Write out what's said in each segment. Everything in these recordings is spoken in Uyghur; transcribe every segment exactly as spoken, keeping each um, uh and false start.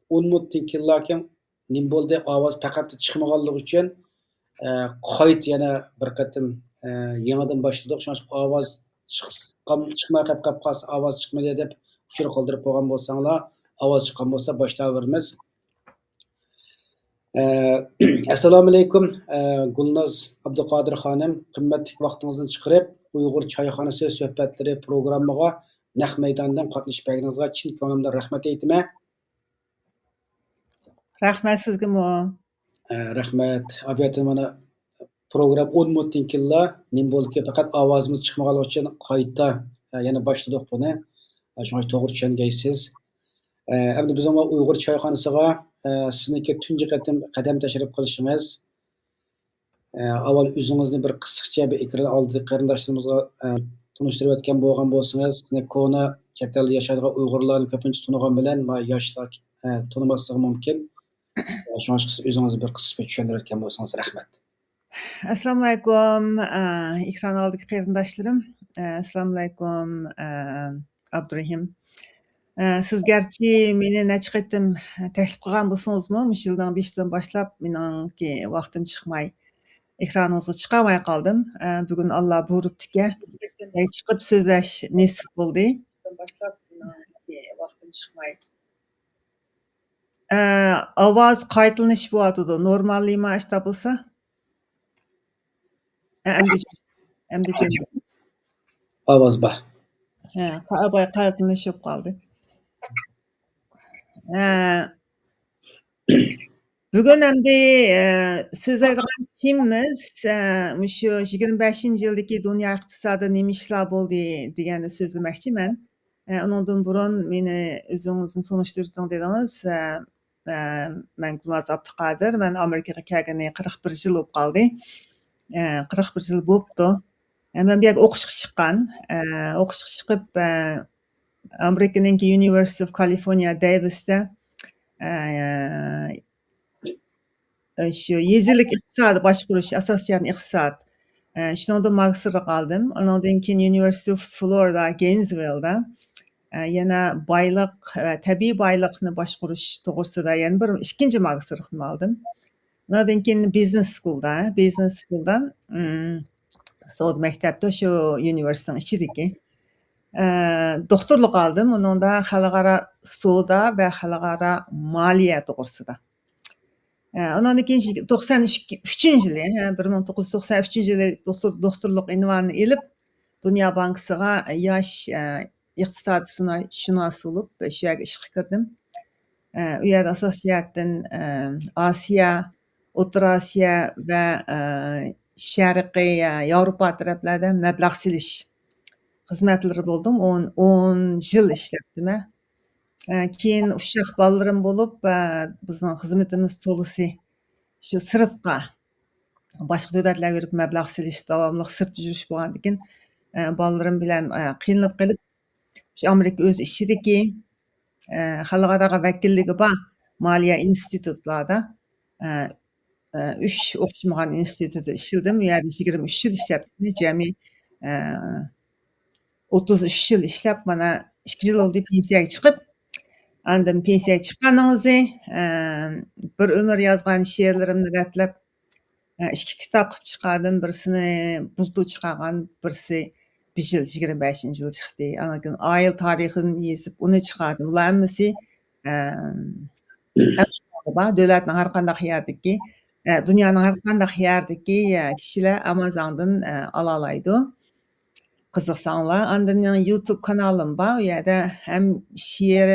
ئون مىنۇتتىن كېيىنلا كېيىن نېمە بولدى؟ ئاۋاز پەقەت چىقمىغانلىقى ئۈچۈن، ئە، قايتا يەنە بىر قېتىم، ئە، يېڭىدىن باشلىدۇق. شۇڭا ئاۋاز چىققان، چىقماي قېلىپ، قېلىپ قالسا، ئاۋاز چىقمىدى دەپ ئۇچۇر قالدۇرۇپ قويغان بولساڭلار، ئاۋاز چىققان بولسا باشلاۋېرىمىز. ئە، ئەسسالامۇئەلەيكۇم، ئە، گۈلناز ئابدۇقادىر خانىم، قىممەتلىك ۋاقتىڭىزنى چىقىرىپ، ئۇيغۇر چايخانىسى سۆھبەتلىرى پروگراممىغا نەق مەيداندىن قاتنىشىپ بەرگىنىڭىزگە چىن كۆڭلۈمدىن رەھمەت ئېيتىمەن. رەھمەت سىزگىمۇ. ئە، رەھمەت. ئاپىياتىن مانا پروگرامما ئون مىنۇتتىن كېيىنلا نېمە بولدىكى، پەقەت ئاۋازىمىز چىقمىغانلىقى ئۈچۈن قايتا، ئە، يەنە باشلىدۇق بۇنى. ئە، شۇڭا توغرا چۈشەنگەيسىز. ئە، ئەمدى بىزنىڭ ئۇيغۇر چايخانىسىغا، ئە، سىزنىڭكى تۇنجى قېتىم قەدەم تەشرىپ قىلىشىڭىز. ئە، ئاۋۋال ئۆزىڭىزنى بىر قىسقىچە بىر ئېكران ئالدىدىكى قېرىنداشلىرىمىزغا، ئە، تونۇشتۇرۇۋەتكەن بولغان بولسىڭىز، سىزنى كونا چەت ئەلدە ياشايدىغان ئۇيغۇرلارنى كۆپىنچە تونۇغان بىلەن، ما ياشلار، ئە، تونۇماسلىقى مۇمكىن. ئە، شۇڭا سىز ئۆزىڭىزنى بىر قىسقىچە چۈشەندۈرۈۋەتكەن بولسىڭىز رەھمەت. ئەسسالامۇئەلەيكۇم، ئە، ئېكران ئالدىدىكى قېرىنداشلىرىم. ئە، ئەسسالامۇئەلەيكۇم، ئە، ئابدۇرېھىم. ئە، سىز گەرچە مېنى نەچچە قېتىم تەكلىپ قىلغان بولسىڭىزمۇ، مۇشۇ يىلنىڭ بېشىدىن باشلاپ مېنىڭكى ۋاقتىم چىقماي ئېكرانىڭىزغا چىقالماي قالدىم. ئە، بۈگۈن ئاللا بۇيرۇپتىكەن، ئە، چىقىپ سۆزلەش نېسىپ بولدى. ئە، ئاۋاز قايتىلىنىش بولۇۋاتىدۇ. نورماللىما ئاشتا بولسا؟ ئە، ئەمدى، ئەمدى جۆندى. ئاۋاز بار. ھە، قا-، قايتىلىنىش بولۇپ قالدى. ئە، بۈگۈن ئەمدى، ئە، سۆزلەيدىغان تېمىمىز، ئە، مۇشۇ يىگىرمە بەشىنچى يىلدىكى دۇنيا ئىقتىسادىدا نېمە ئىشلار بولدى دېگەننى سۆزلىمەكچىمەن. ئە، ئۇنىڭدىن بۇرۇن مېنى ئۆزىڭىزنى تونۇشتۇرۇۋېتىڭ دېدىڭىز. ئە، ئە، مەن گۈلناز ئابدۇقادىر. مەن ئامېرىكىغا كەلگىنى قىرىق بىر يىل بولۇپ قالدى. ئە، قىرىق بىر يىل بوپتۇ. ئە، مەن بۇ يەرگە ئوقۇشقا چىققان. ئە، ئوقۇشقا چىقىپ، ئە، ئامېرىكىنىڭكى University of California Davis-تە، ئە، شۇ يېزىلىك ئىقتىسادى باشقۇرۇش، ئاساسىي جەھەتتىن ئىقتىساد. ئە، شۇنىڭدا ماگىستىرلىق ئالدىم. ئۇنىڭدىن كېيىن University of Florida Gainesville-دا، ئە، يەنە بايلىق، ئە، تەبىئىي بايلىقنى باشقۇرۇش توغرىسىدا يەنە بىر ئىككىنچى ماگىستىرلىقنى ئالدىم. ئۇنىڭدىن كېيىن بىزنېس سكۇلدا، بىزنېس سكۇلدا، ئىم، سودا مەكتەپتە شۇ ئۇنىۋېرسىتېتنىڭ ئىچىدىكى، ئە، دوختۇرلۇق ئالدىم. ئۇنىڭدا خەلقئارا سودا ۋە خەلقئارا مالىيە توغرىسىدا. ئە، ئۇنىڭدىن كېيىن توقسان ئۈچىنچى يىلى، ھە، بىر مىڭ توققۇز يۈز توقسان ئۈچىنچى يىلى دوختۇر-، دوختۇرلۇق ئۇنۋانىنى ئېلىپ، دۇنيا بانكىسىغا ياش، ئە، ئىقتىسادشۇنا-، شۇناس بولۇپ، شۇ يەرگە ئىشقا كىردىم. ئە، ئۇ يەردە ئاساسىي جەھەتتىن، ئە، ئاسىيا، ئوتتۇرا ئاسىيا ۋە، ئە، شەرقىي، ئە، ياۋروپا تەرەپلەردە مەبلەغ سېلىش خىزمەتلىرى بولدۇم. ئون، ئون يىل ئىشلەپتىمەن. ئە، كېيىن ئۇششاق بالىلىرىم بولۇپ، ئە، بىزنىڭ خىزمىتىمىز تولىسى شۇ سىرتقا، باشقا دۆلەتلەرگە بېرىپ مەبلەغ سېلىش، داۋاملىق سىرتتا يۈرۈش بولغاندىكىن، ئە، بالىلىرىم بىلەن، ئە، قىينىلىپ قېلىپ، شۇ ئامېرىكا ئۆز ئىچىدىكى، ئە، خەلقئاراغا ۋەكىللىكى بار مالىيە ئىنستىتۇتلاردا، ئە، ئە، ئۈچ ئوخشىمىغان ئىنستىتۇتتا ئىشلىدىم. ئۇ يەردە يىگىرمە ئۈچ يىل ئىشلەپتىم. جەمئىي، ئە، ئوتتۇز ئۈچ يىل ئىشلەپ، مانا ئىككى يىل بولدى پېنسىيەگە چىقىپ. ئاندىن پېنسىيەگە چىققاندىن كېيىن، ئە، بىر ئۆمۈر يازغان شېئىرلىرىمنى رەتلەپ، ئە، ئىككى كىتاب قىلىپ چىقاردىم. بىرسىنى بۇلتۇر چىقارغان، بىرسى بۇ يىل يىگىرمە بەشىنچى يىل چىقتى. ئاندىن كېيىن ئائىلە تارىخىنى يېزىپ، ئۇنى چىقاردىم. بۇلار ھەممىسى، ئە، بار. دۆلەتنىڭ ھەر قانداق يەردىكى، ئە، دۇنيانىڭ ھەر قانداق يەردىكى، ئە، كىشىلەر ئامازاڭدىن، ئە، ئالالايدۇ. قىزىقساڭلار. ئاندىن مېنىڭ يۇتۇب كانالىم بار. ئۇ يەردە ھەم شېئىر،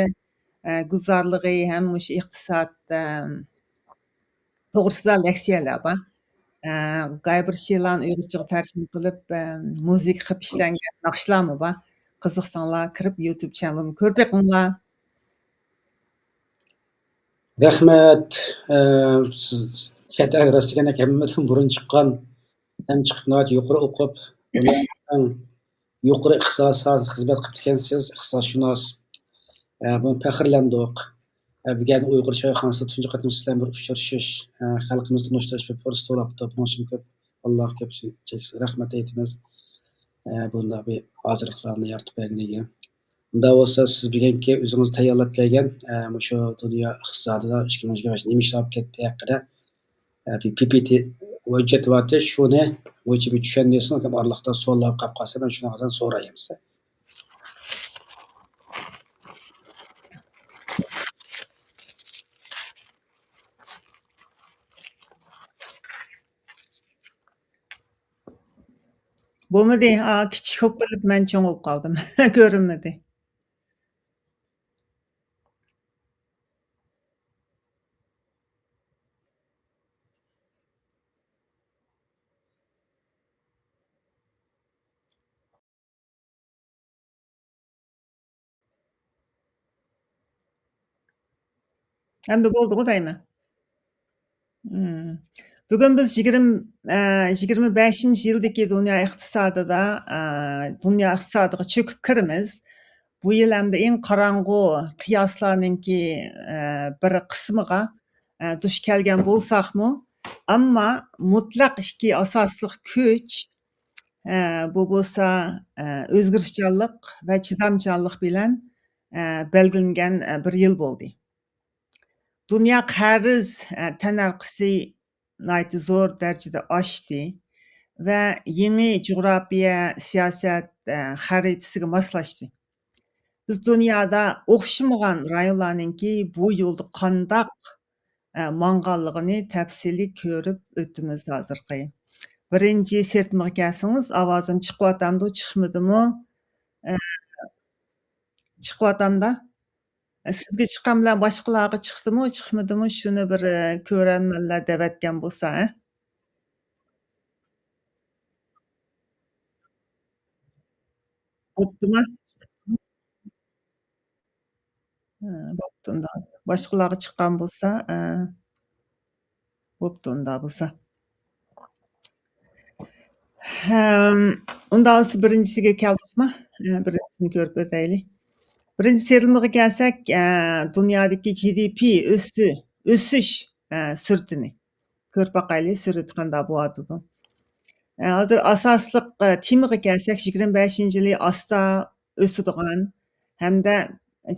ئە، گۈلزارلىقى، ھەم مۇشۇ ئىقتىساد، ئە، توغرىسىدا لېكسىيەلەر بار. ئە، گاي بىر شېئىرلارنى ئۇيغۇرچىغا تەرجىمە قىلىپ، ئە، مۇزىكا قىلىپ ئىشلەنگەن ناخشىلارمۇ بار. قىزىقساڭلار، كىرىپ يۇتۇب چېنىلىمنى كۆرۈپ بېقىڭلار. رەھمەت. ئە، سىز چەت ئەل راستىدىن ھەممىدىن بۇرۇن چىققان، ھەم چىقىپ ناھايىتى يۇقىرى ئوقۇپ، ئەڭ يۇقىرى ئىختىساسقا خىزمەت قىپتىكەنسىز، ئىختىساسشۇناس. ئە، بۇنى پەخىرلەندۇق. ئە، بۈگۈن ئۇيغۇر چايخانىسىدا تۇنجى قېتىم سىز بىلەن بىر ئۇچرىشىش، ئە، خەلقىمىزنى تونۇشتۇرۇش بىر پۇرسىتى بولاپتۇ. بۇنىڭ ئۈچۈن كۆپ، ئاللاغا كۆپ رەھمەت ئېيتىمىز. ئە، بۇنداق بىر ھازىرلىقلارنى يارىتىپ بەرگىنىگە. ئۇنداق بولسا، سىز بۈگۈنكى ئۆزىڭىز تەييارلاپ كەلگەن، ئە، مۇشۇ دۇنيا ئىقتىسادىدا ئىككى مىڭ يىگىرمە بەش نېمە ئىش بولۇپ كەتتى ھەققىدە، ئە، بىر پىپىتى ھۆججەت بارتى، شۇنى بويىچە بىر چۈشەندۈرسىڭىز، ئارىلىقتا سوئاللار قاپ قالسا، مەن شۇنىڭغا سوراي ئەمىسە. بولمىدى. ئا، كىچىك بولۇپ قېلىپ مەن چوڭ بولۇپ قالدىم. كۆرۈنمىدى. ئەمدى بولدىغۇ دەيمەن. مم. بۈگۈن بىز يىگىرمە، ئە، يىگىرمە بەشىنچى يىلدىكى دۇنيا ئىقتىسادىدا، ئە، دۇنيا ئىقتىسادىغا چۆكۈپ كىرىمىز. بۇ يىل ئەمدى ئەڭ قاراڭغۇ قىياسلارنىڭكى، ئە، بىر قىسمىغا، ئە، دۇچ كەلگەن بولساقمۇ، ئەمما مۇتلەق ئىككى ئاساسلىق كۈچ، ئە، بۇ بولسا، ئە، ئۆزگىرىشچانلىق ۋە چىدامچانلىق بىلەن، ئە، بەلگىلىنگەن، ئە، بىر يىل بولدى. دۇنيا قەرز، ئە، تەننەرخىسى ناھايىتى زور دەرىجىدە ئاشتى ۋە يېڭى جۇغراپىيە سىياسەت، ئە، خەرىتىسىگە ماسلاشتى. بىز دۇنيادا ئوخشىمىغان رايونلارنىڭكى بۇ يولدا قانداق، ئە، ماڭغانلىقىنى تەپسىلىي كۆرۈپ ئۆتىمىز ھازىرقى. بىرىنچى سىرتىمغا كەلسىڭىز، ئاۋازىم چىقىۋاتامدۇ، چىقمىدىمۇ؟ ئە، چىقىۋاتامدا؟ سىزگە چىققان بىلەن باشقىلارغا چىقتىمۇ، چىقمىدىمۇ، شۇنى بىر، ئە، كۆرەرمەنلەر دەۋەتكەن بولسا، ھە؟ بوپتۇما؟ ھە، بوپتۇ ئۇنداق. باشقىلارغا چىققان بولسا، ئە، بوپتۇ ئۇنداق بولسا. ھەم، ئۇنداق بولسا بىرىنچىسىگە كەلدۇقما؟ ئە، بىرىنچىسىنى كۆرۈپ ئۆتەيلى. بىرىنچى سېرىلمىغا كەلسەك، ئە، دۇنيادىكى جى دى پى ئۆسۈ-، ئۆسۈش، ئە، سۈرئىتىنى كۆرۈپ باقايلى، سۈرئىتى قانداق بولۇۋاتىدۇ. ئە، ھازىر ئاساسلىق، ئە، تېمىغا كەلسەك، يىگىرمە بەشىنچى يىلى ئاستا ئۆسىدىغان ھەمدە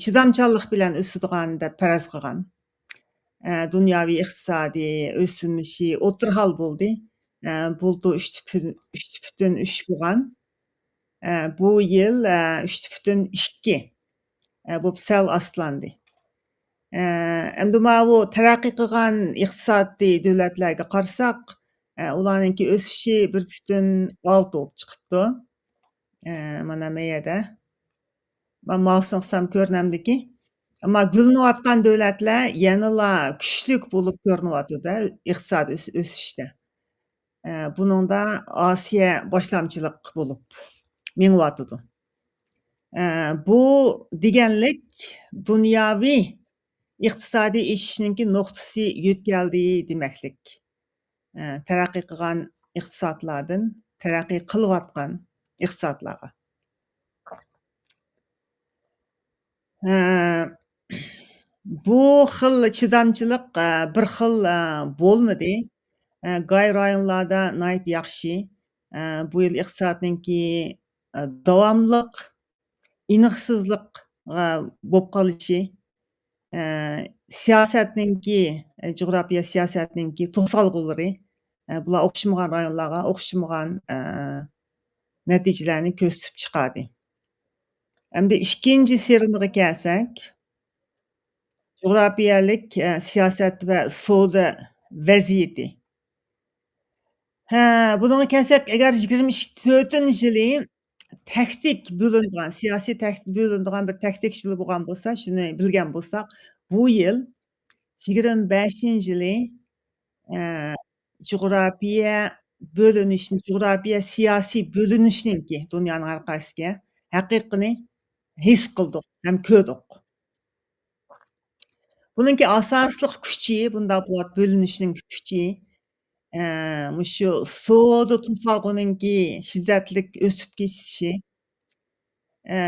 چىدامچانلىق بىلەن ئۆسىدىغان دەپ پەرەز قىلغان. ئە، دۇنياۋى ئىقتىسادىي ئۆسۈمى ئوتتۇرا ھال بولدى. ئە، بۇلتۇر ئۈچ پۈتۈن، ئۈچ پۈتۈن ئۈچ بولغان. ئە، بۇ يىل، ئە، ئۈچ پۈتۈن ئىككى، ئە، بولۇپ سەل ئاستىلاندى. ئە، ئەمدى ماۋۇ تەرەققىي قىلغان ئىقتىسادىي دۆلەتلەرگە قارىساق، ئە، ئۇلارنىڭكى ئۆسۈشى بىر پۈتۈن ئالتە بولۇپ چىقىپتۇ. ئە، مانا مەيەدە. ما-، ماۋۇسىنى قىلسام كۆرۈنەمدىكى. ئەمما گۈللىنىۋاتقان دۆلەتلەر يەنىلا كۈچلۈك بولۇپ كۆرۈنۈۋاتىدۇ-دە، ئىقتىسادىي ئۆس-، ئۆسۈشتە. ئە، بۇنىڭدا ئاسىيا باشلامچىلىق بولۇپ مېڭىۋاتىدۇ. ئە، بۇ دېگەنلىك دۇنياۋى ئىقتىسادىي ئېشىشنىڭكى نۇقتىسى يۆتكەلدى دېمەكلىك. ئە، تەرەققىي قىلغان ئىقتىسادلاردىن تەرەققىي قىلىۋاتقان ئىقتىسادلارغا. ئە، بۇ خىل چىدامچىلىق، ئە، بىر خىل، ئە، بولمىدى. ئە، گاي رايونلاردا ناھايىتى ياخشى. ئە، بۇ يىل ئىقتىسادنىڭكى، ئە، داۋاملىق ئېنىقسىزلىق، ئە، بولۇپ قېلىشى، ئە، سىياسەتنىڭكى، ئە، جۇغراپىيە سىياسەتنىڭكى توسالغۇلىرى، ئە، بۇلار ئوخشىمىغان رايونلارغا ئوخشىمىغان، ئە، نەتىجىلەرنى كۆرسىتىپ چىقاردى. ئەمدى ئىككىنچى سېرىنىغا كەلسەك، جۇغراپىيەلىك، ئە، سىياسەت ۋە سودا ۋەزىيىتى. ھە، بۇنىڭغا كەلسەك، ئەگەر يىگىرمە تۆتىنچى يىلى تەكتىك بۆلۈنىدىغان، سىياسىي تەكتىك بۆلۈنىدىغان بىر تەكتىك يىلى بولغان بولسا، شۇنى بىلگەن بولساق، بۇ يىل يىگىرمە بەشىنچى يىلى، ئە، جۇغراپىيە بۆلۈنۈشنى، جۇغراپىيە سىياسىي بۆلۈنۈشنىڭكى دۇنيانىڭ ھەر قايسىسىگە ھەقىقىنى ھېس قىلدۇق ھەم كۆردۇق. بۇنىڭكى ئاساسلىق كۈچى، بۇنداق بولۇپ بۆلۈنۈشنىڭ كۈچى، ئە، مۇشۇ سودا توسالغۇنىڭكى شىددەتلىك ئۆسۈپ كېتىشى، ئە،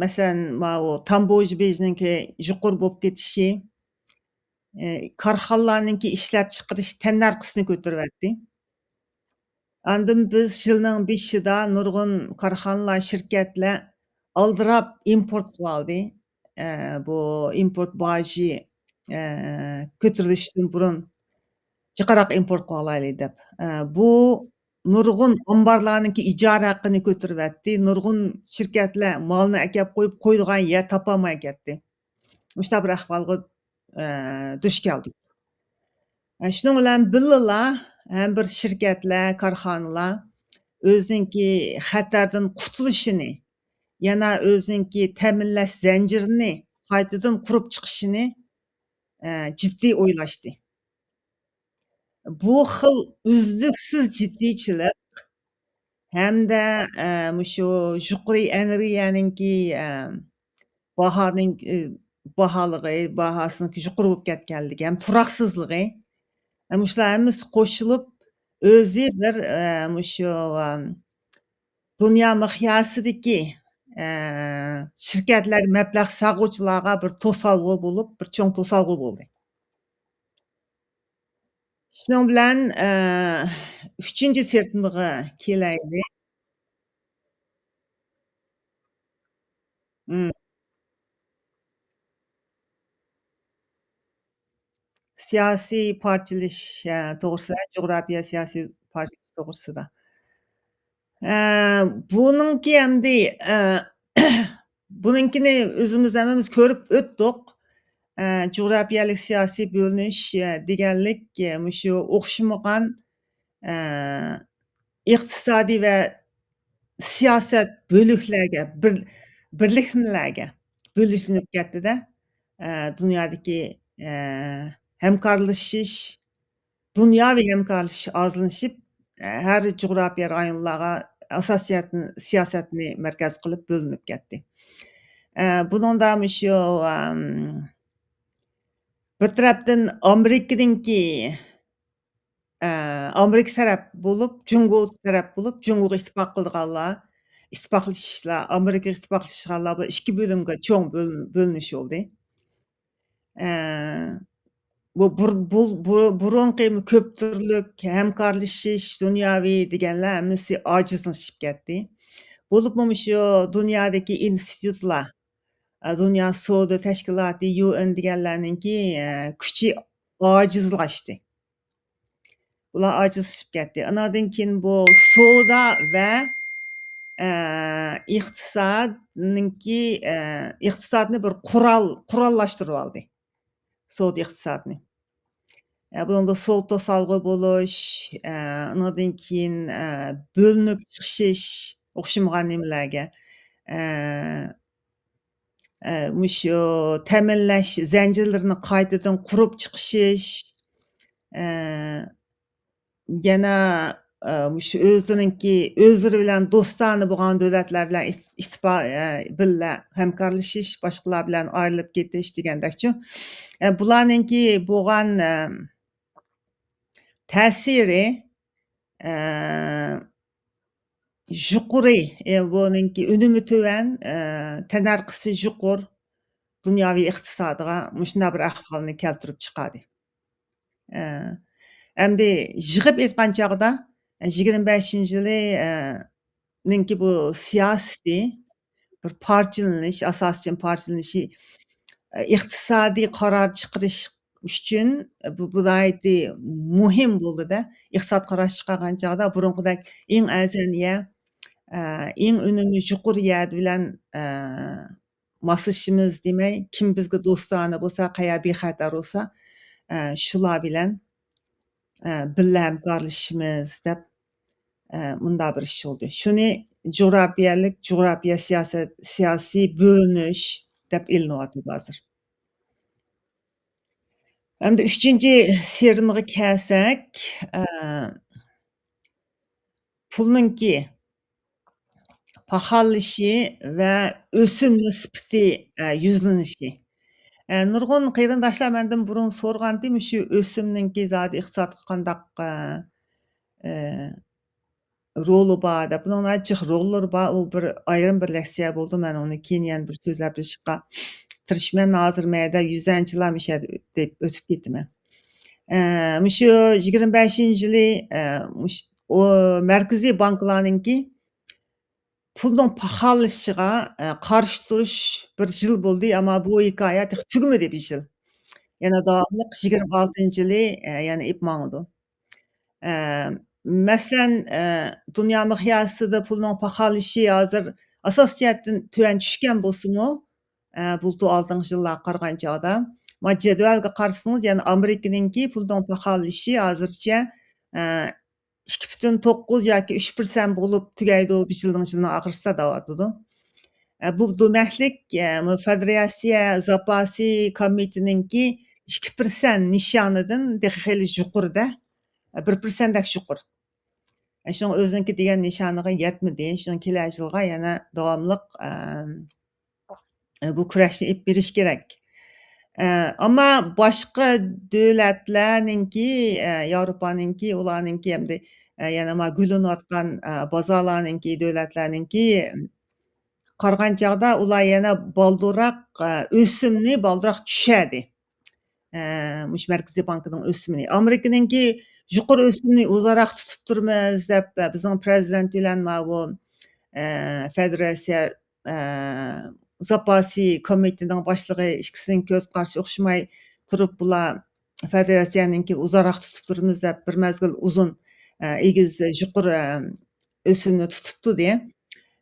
مەسىلەن، ماۋۇ تامبوژ بېجىنىڭكى يۇقىرى بولۇپ كېتىشى، ئە، كارخانىلارنىڭكى ئىشلەپچىقىرىش تەننەرخىسىنى كۆتۈرۈۋەتتى. ئاندىن بىز يىلنىڭ بېشىدا نۇرغۇن كارخانىلار، شىركەتلەر ئالدىراپ ئىمپورت قىلىۋالدى. ئە، بۇ ئىمپورت باجى، ئە، كۆتۈرۈلۈشتىن بۇرۇن جىقراق ئىمپورت قىلالايلى دەپ. ئە، بۇ نۇرغۇن ئامبارلارنىڭكى ئىجارە ھەققىنى كۆتۈرۈۋەتتى. نۇرغۇن شىركەتلەر مالنى ئەكەپ قويۇپ، قويىدىغان يەر تاپالماي كەتتى. مۇشۇنداق بىر ئەھۋالغا، ئە، دۇچ كەلدۇق. ئە، شۇنىڭ بىلەن بىللىلا، ھەم بىر شىركەتلەر، كارخانىلار ئۆزىنىڭكى خەتەردىن قۇتۇلۇشىنى، يەنە ئۆزىنىڭكى تەمىنلەش زەنجىرىنى قايتىدىن قۇرۇپ چىقىشىنى، ئە، جىددىي ئويلاشتى. بۇ خىل ئۈزلۈكسىز جىددىيچىلىك ھەمدە، ئە، مۇشۇ يۇقىرى ئېنېرگىيەنىڭكى، ئە، باھانىڭ، ئە، باھالىقى، باھاسىنىڭ يۇقىرى بولۇپ كەتكەنلىكى ھەم تۇراقسىزلىقى، ئە، مۇشۇلار ھەممىسى قوشۇلۇپ، ئۆزى بىر، ئە، مۇشۇ، ئە، دۇنيا مىقياسىدىكى، ئە، شىركەتلەرگە مەبلەغ سالغۇچىلارغا بىر توسالغۇ بولۇپ، بىر چوڭ توسالغۇ بولدى. شۇنىڭ بىلەن، ئە، ئۈچىنچى سىرتىمىزغا كېلەيلى. ئىم. سىياسىي پارچىلىشىش، ئە، توغرىسىدا، جۇغراپىيە سىياسىي پارچىلىشىش توغرىسىدا. ئە، بۇنىڭكى ئەمدى، ئە، بۇنىڭكىنى ئۆزىمىز ھەممىمىز كۆرۈپ ئۆتتۇق. ئە، جۇغراپىيەلىك سىياسىي بۆلۈنۈش، ئە، دېگەنلىك، ئە، مۇشۇ ئوخشىمىغان، ئە، ئىقتىسادىي ۋە سىياسەت بۆلۈكلەرگە، بىر-، بىرلىكلەرگە بۆلۈنۈپ كەتتى-دە. ئە، دۇنيادىكى، ئە، ھەمكارلىشىش، دۇنياۋى ھەمكارلىشىش ئازلىشىپ، ھەر جۇغراپىيە رايونلارغا ئاساسىي سىياسەتنى مەركەز قىلىپ بۆلۈنۈپ كەتتى. بۇنىڭدا مۇشۇ، بىر تەرەپتىن ئامېرىكىنىڭكى، ئامېرىكا تەرەپ بولۇپ، جۇڭگو تەرەپ بولۇپ، جۇڭگوغا ئىتتىپاق قىلىدىغانلار، ئىتتىپاقلىشىشلار، ئامېرىكىغا ئىتتىپاقلىشىدىغانلار بىلەن ئىككى بۆلۈمگە چوڭ بۆل-، بۆلۈنۈش بولدى. ئە، بۇ بۇر-، بۇ، بۇ، بۇرۇنقى كۆپ تۈرلۈك ھەمكارلىشىش، دۇنياۋى دېگەنلەر ھەممىسى ئاجىزلىشىپ كەتتى. بولۇپمۇ مۇشۇ دۇنيادىكى ئىنستىتۇتلار، ئە، دۇنيا سودا تەشكىلاتى، يۇ ئېن دېگەنلەرنىڭكى، ئە، كۈچى ئاجىزلاشتى. ئۇلار ئاجىزلىشىپ كەتتى. ئاناندىن كېيىن بۇ سودا ۋە، ئە، ئىقتىسادنىڭكى، ئە، ئىقتىسادنى بىر قورال، قوراللاشتۇرۇۋالدى. سودا ئىقتىسادنى. ئە، بۇنىڭدا سودا توسالغۇ بولۇش، ئە، ئانىڭدىن كېيىن، ئە، بۆلۈنۈپ چىقىشىش، ئوخشىمىغان نېمىلەرگە، ئە، ئە، مۇشۇ تەمىنلەش زەنجىرلىرىنى قايتىدىن قۇرۇپ چىقىشىش، ئە، يەنە، ئە، مۇشۇ ئۆزىنىڭكى، ئۆزلىرى بىلەن دوستانە بولغان دۆلەتلەر بىلەن ئىت-، ئىتتىپا-، ئە، بىللە ھەمكارلىشىش، باشقىلار بىلەن ئايرىلىپ كېتىش دېگەندەكچۇ. ئە، بۇلارنىڭكى بولغان، ئە، تەسىرى، ئە، يۇقىرى، ئە، بۇنىڭكى ئۈنۈمى تۆۋەن، ئە، تەننەرخىسى يۇقىرى دۇنياۋى ئىقتىسادىغا مۇشۇنداق بىر ئەھۋالنى كەلتۈرۈپ چىقاردى. ئە، ئەمدى يىغىپ ئېيتقان چاغدا، ئە، يىگىرمە بەشىنچى يىلى، ئە، نىڭكى بۇ سىياسىتى، بىر پارچىلىنىش، ئاساسىي پارچىلىنىشى، ئە، ئىقتىسادىي قارار چىقىرىش ئۈچۈن، ئە، بۇ، بۇ ناھايىتى مۇھىم بولدى-دە. ئىقتىساد قارار چىقارغان چاغدا بۇرۇنقىدەك ئەڭ ئەرزان يەر، ئە، ئەڭ ئۈنۈمى يۇقىرى يەر بىلەن، ئە، ماسلىشىمىز دېمەي، كىم بىزگە دوستانە بولسا، قەيەر بىخەتەر بولسا، ئە، شۇلار بىلەن، ئە، بىللە ھەمكارلىشىمىز دەپ، ئە، مۇنداق بىر ئىش بولدى. شۇنى جۇغراپىيەلىك، جۇغراپىيە سىياسەت، سىياسىي بۆلۈنۈش دەپ ئېلىنىۋاتىدۇ ھازىر. ئەمدى ئۈچىنچى سىرىمىغا كەلسەك، ئە، پۇلنىڭكى پاخاللىشى ۋە ئۆسۈم نىسبىتى، ئە، يۈزلىنىشى. ئە، نۇرغۇن قېرىنداشلار مەندىن بۇرۇن سورىغانتى، مۇشۇ ئۆسۈمنىڭكى زادى ئىقتىسادقا قانداق، ئە، ئە، رولى بار دەپ. بۇنىڭ ناھايىتى جىق روللىرى بار. ئۇ بىر ئايرىم بىر لېكسىيە بولىدۇ. مەن ئۇنى كېيىن يەنە بىر سۆزلەپ بېرىشقا تىرىشىمەن. مەن ھازىر مەيدە يۈزەنچىلا مۇشۇ يەردە ئۆت-، دەپ ئۆتۈپ كېتىمەن. ئە، مۇشۇ يىگىرمە بەشىنچى يىلى، ئە، مۇش-، ئۇ مەركىزىي بانكىلارنىڭكى پۇلنىڭ پاخاللىشىشىغا، ئە، قارشى تۇرۇش بىر يىل بولدى، ئەمما بۇ ھېكايە تېخى تۈگىمىدى بىر يىل. يەنە داۋاملىق يىگىرمە ئالتىنچى يىلى، ئە، يەنە ئېلىپ ماڭىدۇ. ئە، مەسىلەن، ئە، دۇنيا مىقياسىدا پۇلنىڭ پاخاللىشىشى ھازىر ئاساسىي جەھەتتىن تۆۋەن چۈشكەن بولسىمۇ، ئە، بۇلتۇر ئالدىنقى يىللارغا قارىغان چاغدا، ما جەدۋەلگە قارىسىڭىز، يەنە ئامېرىكىنىڭكى پۇلنىڭ پاخاللىشىشى ھازىرچە، ئە، ئىككى پۈتۈن توققۇز ياكى ئۈچ پىرسەنت بولۇپ تۈگەيدۇ بىر يىلنىڭ، يىلنىڭ ئاخىرىسىدا دەۋاتىدۇ. ئە، بۇ دېمەكلىك، ئە، بۇ فېدېراتسىيە زاپاسى كومىتېتىنىڭكى ئىككى پىرسەنت نىشانىدىن تېخى خېلى يۇقىرىدا، ئە، بىر پىرسەنتتەك يۇقىرى. ئە، شۇڭا ئۆزىنىڭكى دېگەن نىشانىغا يەتمىدى. شۇڭا كېلەر يىلغا يەنە داۋاملىق، ئە، ئە، بۇ كۈرەشنى ئېلىپ بېرىش كېرەك. ئە، ئەمما باشقا دۆلەتلەرنىڭكى، ئە، ياۋروپانىڭكى، ئۇلارنىڭكى ھەمدە، ئە، يەنە ما گۈللىنىۋاتقان، ئە، بازارلارنىڭكى، دۆلەتلەرنىڭكى قارىغان چاغدا ئۇلار يەنە بالدۇرراق، ئە، ئۆسۈمنى بالدۇرراق چۈشەردى. ئە، مۇشۇ مەركىزىي بانكىنىڭ ئۆسۈمىنى. ئامېرىكىنىڭكى يۇقىرى ئۆسۈمنى ئۇزاقراق تۇتۇپ تۇرىمىز دەپ، ئە، بىزنىڭ پرېزىدېنت بىلەن ماۋۇ، ئە، فېدېراتسىيە، ئە، زاپاسى كومىتېتىنىڭ باشلىقى ئىككىسىنىڭ كۆز قارىشى ئوخشىماي تۇرۇپ، بۇلار فېدېراتسىيەنىڭكى ئۇزاقراق تۇتۇپ تۇرىمىز دەپ بىر مەزگىل ئۇزۇن، ئە، ئېگىز، يۇقىرى، ئە، ئۆسۈمنى تۇتۇپ تۇردى.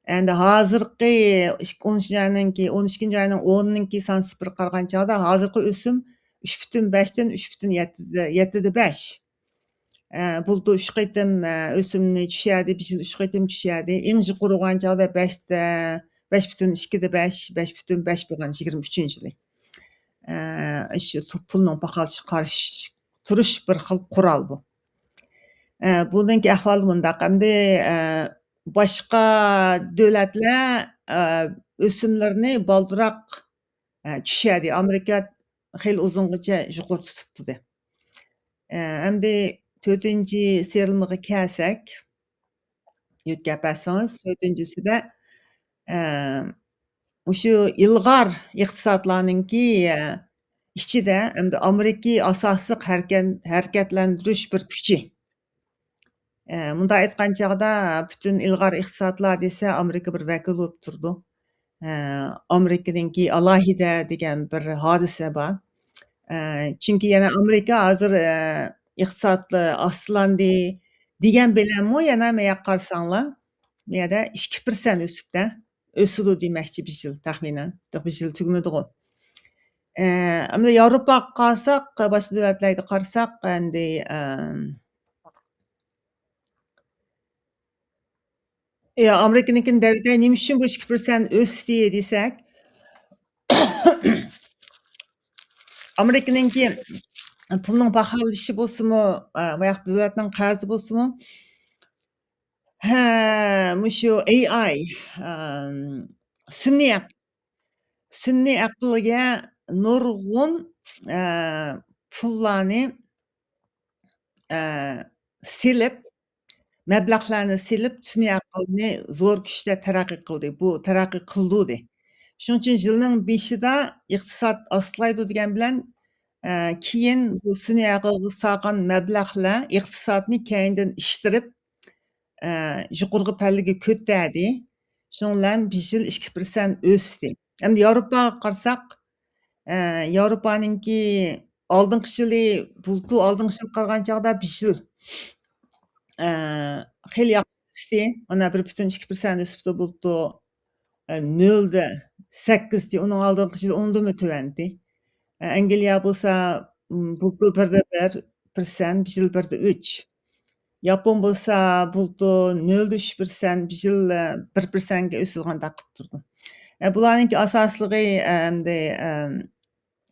ئەمدى ھازىرقى ئىك-، ئون ئۈچىنچى ئاينىڭكى، ئون ئىككىنچى ئاينىڭ ئونىنىڭكى سان سىپىرىغا قارىغان چاغدا ھازىرقى ئۆسۈم ئۈچ پۈتۈن بەشتىن ئۈچ پۈتۈن يەتتىدە، يەتتىدە بەش. ئە، بۇلتۇر ئۈچ قېتىم، ئە، ئۆسۈمنى چۈشەردى، بىر يىل ئۈچ قېتىم چۈشەردى. ئەڭ يۇقىرى بولغان چاغدا بەشتە، بەش پۈتۈن ئىككىدە بەش، بەش پۈتۈن بەش بولغان يىگىرمە ئۈچىنچى يىلى. ئە، شۇ تۇ-، پۇلنىڭ پاخاللىشىشىغا قارشى تۇرۇش بىر خىل قورال بۇ. ئە، بۇنىڭكى ئەھۋالى مۇنداق. ئەمدى، ئە، باشقا دۆلەتلەر، ئە، ئۆسۈملىرىنى بالدۇرراق، ئە، چۈشەردى. ئامېرىكا خېلى ئۇزۇنغىچە يۇقىرى تۇتۇپ تۇردى. ئە، ئەمدى تۆتىنچى سېرىلمىغا كەلسەك، يۆتكەپ بەرسىڭىز، تۆتىنچىسىدە، ئە، مۇشۇ ئىلغار ئىقتىسادلارنىڭكى، ئە، ئىچىدە ئەمدى ئامېرىكا ئاساسلىق ھەرىكەن-، ھەرىكەتلەندۈرۈش بىر كۈچى. ئە، مۇنداق ئېيتقان چاغدا، پۈتۈن ئىلغار ئىقتىسادلار دېسە، ئامېرىكا بىر ۋەكىل بولۇپ تۇرىدۇ. ئە، ئامېرىكىنىڭكى ئالاھىدە دېگەن بىر ھادىسە بار. ئە، چۈنكى يەنە ئامېرىكا ھازىر، ئە، ئىقتىسادى ئاستىلاندى دېگەن بىلەنمۇ يەنە مەيەققە قارىساڭلار، مەيەدە ئىككى پىرسەنت ئۆسۈپتە. ئۆسىدۇ دېمەكچى بىر يىل تەخمىنەن. بىر يىل تۈگىمىدىغۇ. ئە، ئەمدى ياۋروپاغا قارىساق، باشقا دۆلەتلەرگە قارىساق، ئەمدى، ئەم، يا، ئامېرىكىنىڭكىنى دەۋېتەي، نېمە ئۈچۈن بۇ ئىككى پىرسەنت ئۆستى دېسەك، ئامېرىكىنىڭكى پۇلنىڭ پاخاللىشىشى بولسىمۇ، ئە، باياقى دۆلەتنىڭ قەرزى بولسىمۇ، ھە، مۇشۇ ئېي ئاي، ئەم، سۈنئىي ئەق-، سۈنئىي ئەقىلگە نۇرغۇن، ئە، پۇللارنى، ئە، سېلىپ، مەبلەغلەرنى سېلىپ، سۈنئىي ئەقىلنى زور كۈچتە تەرەققىي قىلدى. بۇ تەرەققىي قىلدۇردى. شۇنىڭ ئۈچۈن يىلنىڭ بېشىدا ئىقتىساد ئاستىلايدۇ دېگەن بىلەن، ئە، كېيىن بۇ سۈنئىي ئەقىلگە سالغان مەبلەغلەر ئىقتىسادنى كەينىدىن ئىشتىرىپ، ئە، يۇقىرىقى پەللىگە كۆتەردى. شۇنىڭ بىلەن بىر يىل ئىككى پىرسەنت ئۆستى. ئەمدى ياۋروپاغا قارىساق، ئە، ياۋروپانىڭكى ئالدىنقى يىلى، بۇلتۇر ئالدىنقى يىلغا قارىغان چاغدا بىر يىل، ئە، خېلى ياخشى ئۆستى. مانا بىر پۈتۈن ئىككى پىرسەنت ئۆسۈپتۇ بۇلتۇر. ئە، نۆلدە سەككىزدى، ئۇنىڭ ئالدىنقى يىلى ئۇنىڭدىنمۇ تۆۋەندى. ئە، ئەنگلىيە بولسا، م، بۇلتۇر بىردە بىر پىرسەنت، بىر يىل بىردە ئۈچ. ياپون بولسا بۇلتۇر نۆلدە ئۈچ پىرسەنت، بىر يىل، ئە، بىر پىرسەنتكە ئۆسىدىغاندەك قىلىپ تۇرىدۇ. ئە، بۇلارنىڭكى ئاساسلىقى، ئەمدى، ئەم،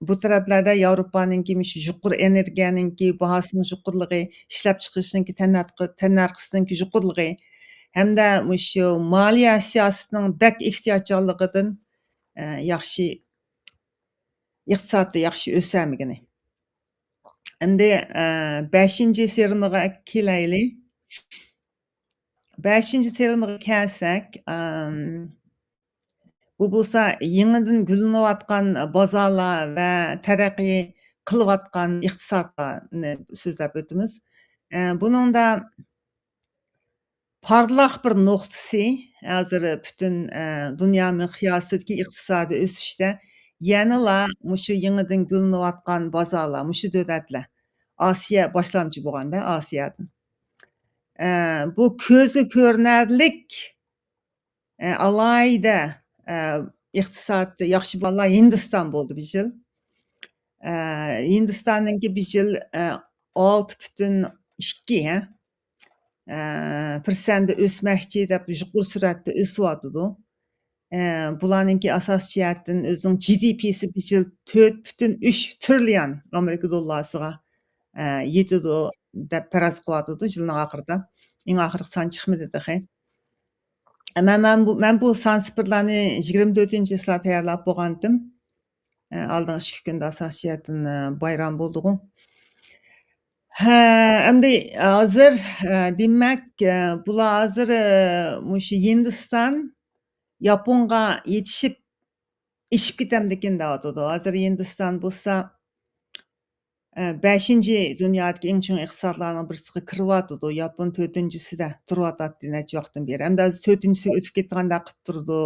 بۇ تەرەپلەردە ياۋروپانىڭكى مۇشۇ يۇقىرى ئېنېرگىيەنىڭكى باھاسىنىڭ يۇقىرىلىقى، ئىشلەپچىقىرىشنىڭكى تەننەرخ-، تەننەرخىسىنىڭكى يۇقىرىلىقى ھەمدە مۇشۇ مالىيە سىياسىتىنىڭ بەك ئېھتىياتچانلىقىدىن، ئە، ياخشى، ئىقتىسادتا ياخشى ئۆسەلمىگىنى. ئەمدى، ئە، بەشىنچى سېرىلمىغا كېلەيلى. بەشىنچى سېرىلمىغا كەلسەك، ئەم، بۇ بولسا يېڭىدىن گۈللىنىۋاتقان بازارلار ۋە تەرەققىي قىلىۋاتقان ئىقتىسادلارنى سۆزلەپ ئۆتىمىز. ئە، بۇنىڭدا پارلاق بىر نۇقتىسى، ھازىر پۈتۈن، ئە، دۇنيا مىقياسىدىكى ئىقتىسادىي ئۆسۈشتە يەنىلا مۇشۇ يېڭىدىن گۈللىنىۋاتقان بازارلار، مۇشۇ دۆلەتلەر. ئاسىيا باشلامچى بولغاندا ئاسىيادىن. ئە، بۇ كۆزگە كۆرۈنەرلىك، ئە، ئالاھىدە، ئە، ئىقتىسادتا ياخشى بولغانلار ھىندىستان بولدى بۇ يىل. ئە، ھىندىستاننىڭكى بۇ يىل، ئە، ئالتە پۈتۈن ئىككى، ھە؟ ئە، پىرسەنتتە ئۆسمەكچى دەپ يۇقىرى سۈرئەتتە ئۆسۈۋاتىدۇ. ئە، بۇلارنىڭكى ئاساسىي جەھەتتىن ئۆزىنىڭ جى دى پىسى بۇ يىل تۆت پۈتۈن ئۈچ تىرىليون ئامېرىكا دوللارسىغا، ئە، يېتىدۇ دەپ پەرەز قىلىۋاتىدۇ يىلنىڭ ئاخىرىدا. ئەڭ ئاخىرقى سان چىقمىدى تېخى. ئە، مەن، مەن بۇ، مەن بۇ سان سىپىرلارنى يىگىرمە تۆتىنچى چىسلا تەييارلاپ بولغانتىم. ئە، ئالدىنقى ئىككى كۈندە ئاساسىي جەھەتتىن، ئە، بايرام بولدىغۇ. ھە، ئەمدى ھازىر، ئە، دېمەك، ئە، بۇلار ھازىر، ئە، مۇشۇ ھىندىستان ياپونغا يېتىشىپ، ئېشىپ كېتەمدىكىن دەۋاتىدۇ. ھازىر ھىندىستان بولسا، ئە، بەشىنچى دۇنيادىكى ئەڭ چوڭ ئىقتىسادلارنىڭ بىرسىگە كىرىۋاتىدۇ. ياپون تۆتىنچىسىدە تۇرۇۋاتاتتى نەچچە ۋاقىتتىن بېرى. ئەمدى ھازىر تۆتىنچىسىگە ئۆتۈپ كېتىدىغاندەك قىلىپ تۇرىدۇ،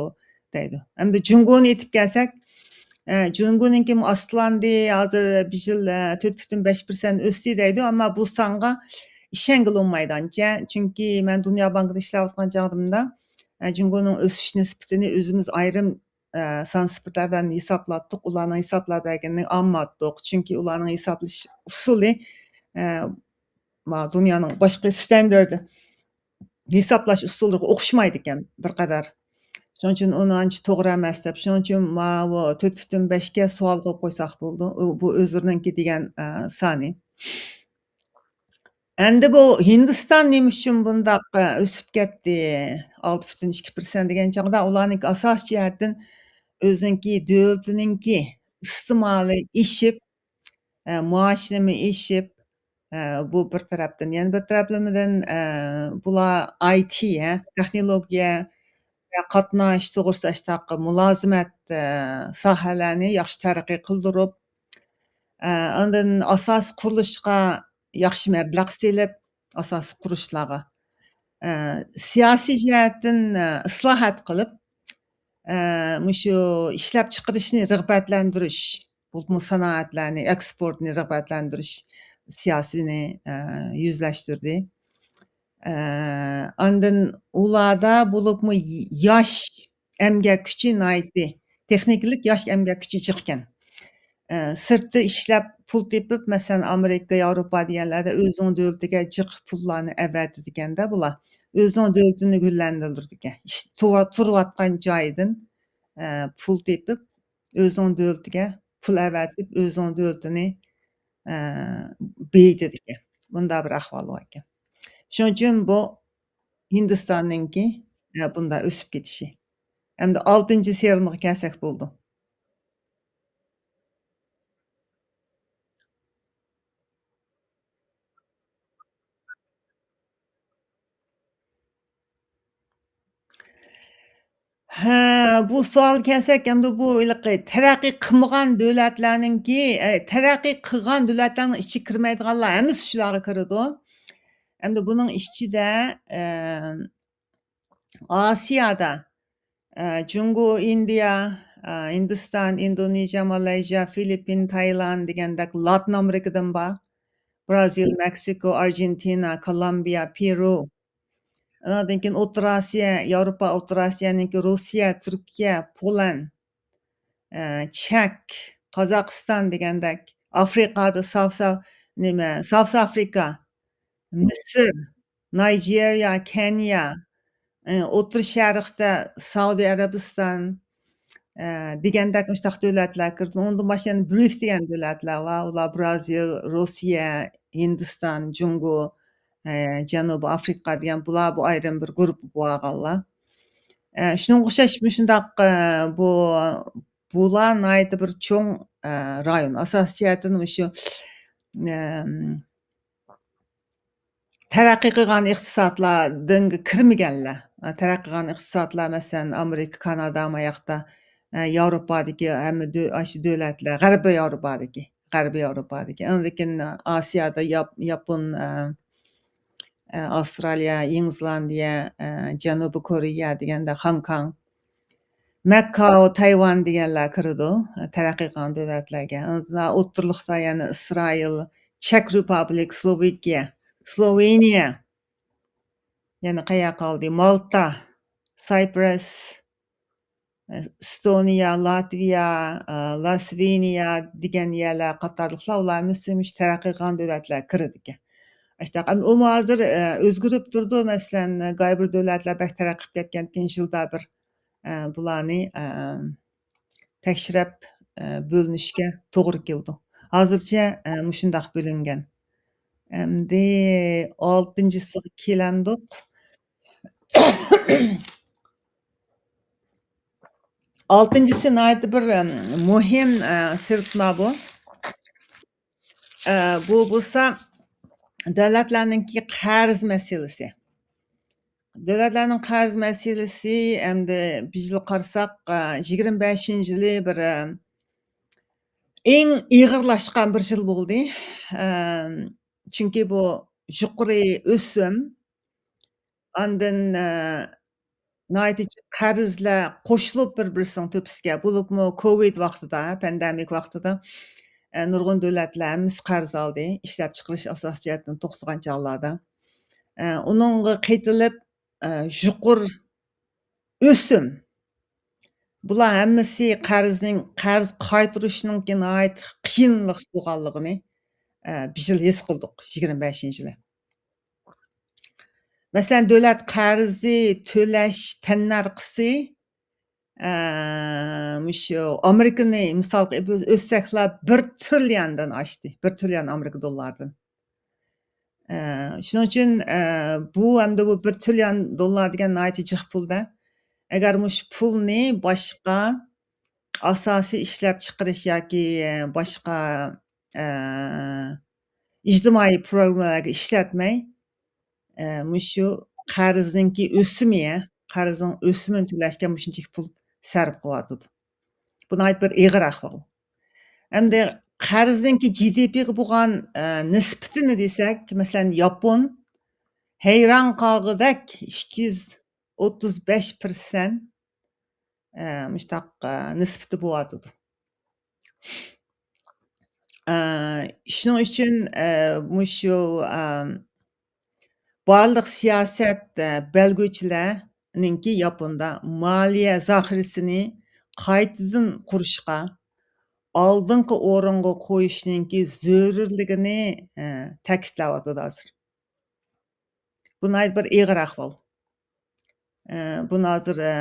دەيدۇ. ئەمدى جۇڭگونى ئېيتىپ كەلسەك، ئە، جۇڭگونىڭكىمۇ ئاستىلاندى، ھازىر بىر يىل، ئە، تۆت پۈتۈن بەش پىرسەنت ئۆستى دەيدۇ، ئەمما بۇ سانغا ئىشەنگىلى بولمايدۇ ئانچە. چۈنكى مەن دۇنيا بانكىدا ئىشلەۋاتقان چاغدىمدا، ئە، جۇڭگونىڭ ئۆسۈش نىسبىتىنى ئۆزىمىز ئايرىم، ئە، سان سىپىرلار بىلەن ھېسابلاتتۇق. ئۇلارنىڭ ھېسابلاپ بەرگىنىنى ئالماتتۇق. چۈنكى ئۇلارنىڭ ھېسابلىشىش ئۇسۇلى، ئە، ما، دۇنيانىڭ باشقا ستاندارت ھېسابلاش ئۇسۇللىرىغا ئوخشىمايدىكەن بىر قەدەر. شۇنىڭ ئۈچۈن ئۇنى ئانچە توغرا ئەمەس دەپ، شۇنىڭ ئۈچۈن ماۋۇ تۆت پۈتۈن بەشكە سوئال قويۇپ قويساق بولىدۇ. ئۇ، بۇ ئۆزلىرىنىڭكى دېگەن، ئە، سانى. ئەمدى بۇ ھىندىستان نېمە ئۈچۈن بۇنداق، ئە، ئۆسۈپ كەتتى؟ ئالتە پۈتۈن ئىككى پىرسەنت دېگەن چاغدا ئۇلارنىڭكى ئاساسىي جەھەتتىن ئۆزىنىڭكى دۆلىتىنىڭكى ئىستېمالى ئېشىپ، ئە، مائاشنىمۇ ئېشىپ، ئە، بۇ بىر تەرەپتىن. يەنە بىر تەرەپلىمىدىن، ئە، بۇلار ئاي تى، ھە، تېخنولوگىيە ۋە قاتناش توغرىسىدا ئاشتاق مۇلازىمەت، ئە، ساھەلەرنى ياخشى تەرەققىي قىلدۇرۇپ، ئە، ئاندىن ئاساسىي قۇرۇلۇشقا ياخشى مەبلەغ سېلىپ، ئاساسىي قۇرۇلۇشلارغا، ئە، سىياسىي جەھەتتىن، ئە، ئىسلاھات قىلىپ، ئە، مۇشۇ ئىشلەپچىقىرىشنى رىغبەتلەندۈرۈش، بولۇپمۇ سانائەتلەرنى، ئېكسپورتنى رىغبەتلەندۈرۈش سىياسىيىنى، ئە، يۈزلەشتۈردى. ئە، ئاندىن ئۇلاردا بولۇپمۇ ياش ئەمگەك كۈچى ناھايىتى، تېخنىكىلىق ياش ئەمگەك كۈچى جىقكەن. ئە، سىرتتا ئىشلەپ پۇل تېپىپ، مەسىلەن، ئامېرىكا، ياۋروپا دېگەنلەردە ئۆزىنىڭ دۆلىتىگە جىق پۇللارنى ئەۋەتىدىكەندە بۇلار. ئۆزىنىڭ دۆلىتىنى گۈللەندۈرىدىكەن. ئىش-، تۇرۇۋا-، تۇرۇۋاتقان جايىدىن، ئە، پۇل تېپىپ، ئۆزىنىڭ دۆلىتىگە پۇل ئەۋەتىپ، ئۆزىنىڭ دۆلىتىنى، ئە، بېيىتىدىكەن. بۇنداق بىر ئەھۋال بار ئىكەن. شۇنىڭ ئۈچۈن بۇ ھىندىستاننىڭكى، ئە، بۇنداق ئۆسۈپ كېتىشى. ئەمدى ئالتىنچى سېرىلمىغا كەلسەك بولىدۇ. ھە، بۇ سوئالغا كەلسەك، ئەمدى بۇ ھېلىقى تەرەققىي قىلمىغان دۆلەتلەرنىڭكى، ئە، تەرەققىي قىلغان دۆلەتلەرنىڭ ئىچىگە كىرمەيدىغانلار ھەممىسى شۇلارغا كىرىدۇ. ئەمدى بۇنىڭ ئىچىدە، ئە، ئاسىيادا، ئە، جۇڭگو، ئىندىيا، ئە، ھىندىستان، ئىندونېزىيە، مالايزىيا، فىلىپپىن، تايلاند دېگەندەك لاتىن ئامېرىكىدىن بار. برازىل، مېكسىكو، ئارژېنتىنا، كولومبىيە، پېرۇ. ئانىڭدىن كېيىن ئوتتۇرا ئاسىيا، ياۋروپا، ئوتتۇرا ئاسىيانىڭكى روسىيە، تۈركىيە، پولەند، ئە، چەك، قازاقىستان دېگەندەك. ئافرىقادا ساۋ-، ساۋ-، نېمە، ساۋس ئافرىكا، مىسىر، نايجېرىيە، كېنىيە، ئە، ئوتتۇرا شەرقتە سەئۇدى ئەرەبىستان، ئە، دېگەندەك مۇشۇنداق دۆلەتلەر كىرىدۇ. ئۇنىڭدىن باشقا يەنە برىكس دېگەن دۆلەتلەر بار. ئۇلار برازىل، روسىيە، ھىندىستان، جۇڭگو، ئە، جەنۇبىي ئافرىقا دېگەن بۇلار بۇ ئايرىم بىر گۇرۇپپا بولغانلار. ئە، شۇنىڭغا ئوخشاش مۇشۇنداق، ئە، بۇ، بۇلار ناھايىتى بىر چوڭ، ئە، رايون. ئاساسىي جەھەتتىن مۇشۇ، ئەم، تەرەققىي قىلغان ئىقتىسادلاردىن كىرمىگەنلەر. ئە، تەرەققىي قىلغان ئىقتىسادلار، مەسىلەن، ئامېرىكا، كانادا، ماياقتا، ئە، ياۋروپادىكى ھەممە دۆ-، ئاشۇ دۆلەتلەر، غەربىي ياۋروپادىكى، غەربىي ياۋروپادىكى. ئاندىن كېيىن ئاسىيادا ياپ-، ياپون، ئە، ئە، ئاۋسترالىيە، يېڭى زېلاندىيە، ئە، جەنۇبىي كورېيە دېگەندە خاڭكاڭ، ماكاو، تايۋان دېگەنلەر كىرىدۇ، ئە، تەرەققىي قىلغان دۆلەتلەرگە. ئاندىن ئوتتۇرىلىقتا يەنە ئىسرائىل، چېك رېپۇبلىك، سلوۋاكىيە، سلوۋېنىيە، يەنە قەيەر قالدى؟ مالتا، سايپرەس، ئېستونىيە، لاتۋىيە، ئە، لاسۋېنىيە دېگەن يەرلەر قاتارلىقلار، ئۇلار ھەممىسى مۇشۇ تەرەققىي قىلغان دۆلەتلەرگە كىرىدىكەن. ئاشۇنداق، ئەمدى ئۇمۇ ھازىر، ئە، ئۆزگىرىپ تۇرىدۇ. مەسىلەن، قايبىر دۆلەتلەر بەك تەرەققىي قىلىپ كەتكەندىكىن يىلدا بىر، ئە، بۇلارنى، ئە، تەكشىرىپ، ئە، بۆلۈنۈشكە توغرا كېلىدۇ. ھازىرچە، ئە، مۇشۇنداق بۆلۈنگەن. ئەمدى ئالتىنچىسىغا كېلەمدۇق. ئالتىنچىسى ناھايىتى بىر، ئەم، مۇھىم، ئە، سىرتما بۇ. ئە، بۇ بولسا دۆلەتلەرنىڭكى قەرز مەسىلىسى. دۆلەتلەرنىڭ قەرز مەسىلىسى ئەمدى بىز يىل قارىساق، ئە، يىگىرمە بەشىنچى يىلى بىر، ئە، ئەڭ ئېغىرلاشقان بىر يىل بولدى. ئە، چۈنكى بۇ يۇقىرى ئۆسۈم، ئاندىن، ئە، ناھايىتى جىق قەرزلەر قوشۇلۇپ بىر-بىرسىنىڭ تۆپىسىگە، بولۇپمۇ كوۋىد ۋاقتىدا، پاندېمىك ۋاقتىدا، ئە، نۇرغۇن دۆلەتلەر ھەممىسى قەرز ئالدى، ئىشلەپچىقىرىش ئاساسىي جەھەتتىن توختىغان چاغلاردا. ئە، ئۇنىڭغا قېتىلىپ، ئە، يۇقىرى ئۆسۈم. بۇلار ھەممىسى قەرزنىڭ، قەرز قايتۇرۇشنىڭكى ناھايىتى قىيىنلىق بولغانلىقىنى، ئە، بىز يىل ھېس قىلدۇق، يىگىرمە بەشىنچى يىلى. مەسىلەن، دۆلەت قەرزى تۆلەش تەننەرخىسى، ئە، مۇشۇ ئامېرىكىنى مىسالغا ئېلىپ ئۆتسەكلا، بىر تىرىليوندىن ئاشتى. بىر تىرىليون ئامېرىكا دوللاردىن. ئە، شۇنىڭ ئۈچۈن، ئە، بۇ ھەمدە بۇ بىر تىرىليون دوللار دېگەن ناھايىتى جىق پۇل-دە. ئەگەر مۇشۇ پۇلنى باشقا ئاساسىي ئىشلەپچىقىرىش ياكى، ئە، باشقا، ئە، ئىجتىمائىي پروگراممىلارغا ئىشلەتمەي، ئە، مۇشۇ قەرزنىڭكى ئۆسۈمى، قەرزنىڭ ئۆسۈمىنى تۆلەشكە مۇشۇنچىلىك پۇل سەرپ قىلىۋاتىدۇ. بۇ ناھايىتى بىر ئېغىر ئەھۋال. ئەمدى قەرزنىڭكى جى دى پىغا بولغان، ئە، نىسبىتىنى دېسەك، مەسىلەن، ياپون ھەيران قالغۇدەك ئىككى يۈز ئوتتۇز بەش پىرسەنت، ئە، مۇشتاق، ئە، نىسبىتى بولۇۋاتىدۇ. ئە، شۇنىڭ ئۈچۈن، ئە، مۇشۇ، ئە، بارلىق سىياسەت، ئە، بەلگىلىگۈچىلەرنىڭكى ياپوندا مالىيە زاخىرىسىنى قايتىدىن قۇرۇشقا ئالدىنقى ئورۇنغا قويۇشنىڭكى زۆرۈرلۈكىنى، ئە، تەكىتلەۋاتىدۇ ھازىر. بۇ ناھايىتى بىر ئېغىر ئەھۋال. ئە، بۇنى ھازىر، ئە،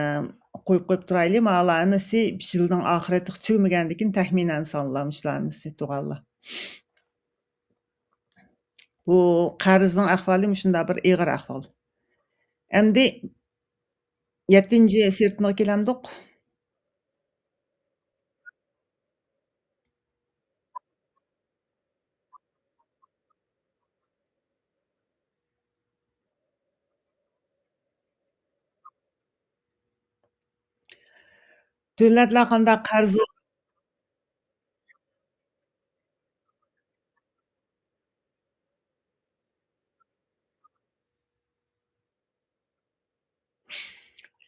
قويۇپ، قويۇپ تۇرايلى. مانا ھەممىسى يىلنىڭ ئاخىرى تېخى تۈگىمىگەندىكىن تەخمىنەن سانىلار مۇشۇلار ھەممىسى، تۇغانلار. بۇ قەرزنىڭ ئەھۋالى مۇشۇنداق بىر ئېغىر ئەھۋال. ئەمدى يەتتىنچى سىرتىمىغا كېلەمدۇق. دۆلەتلەر قانداق قەرز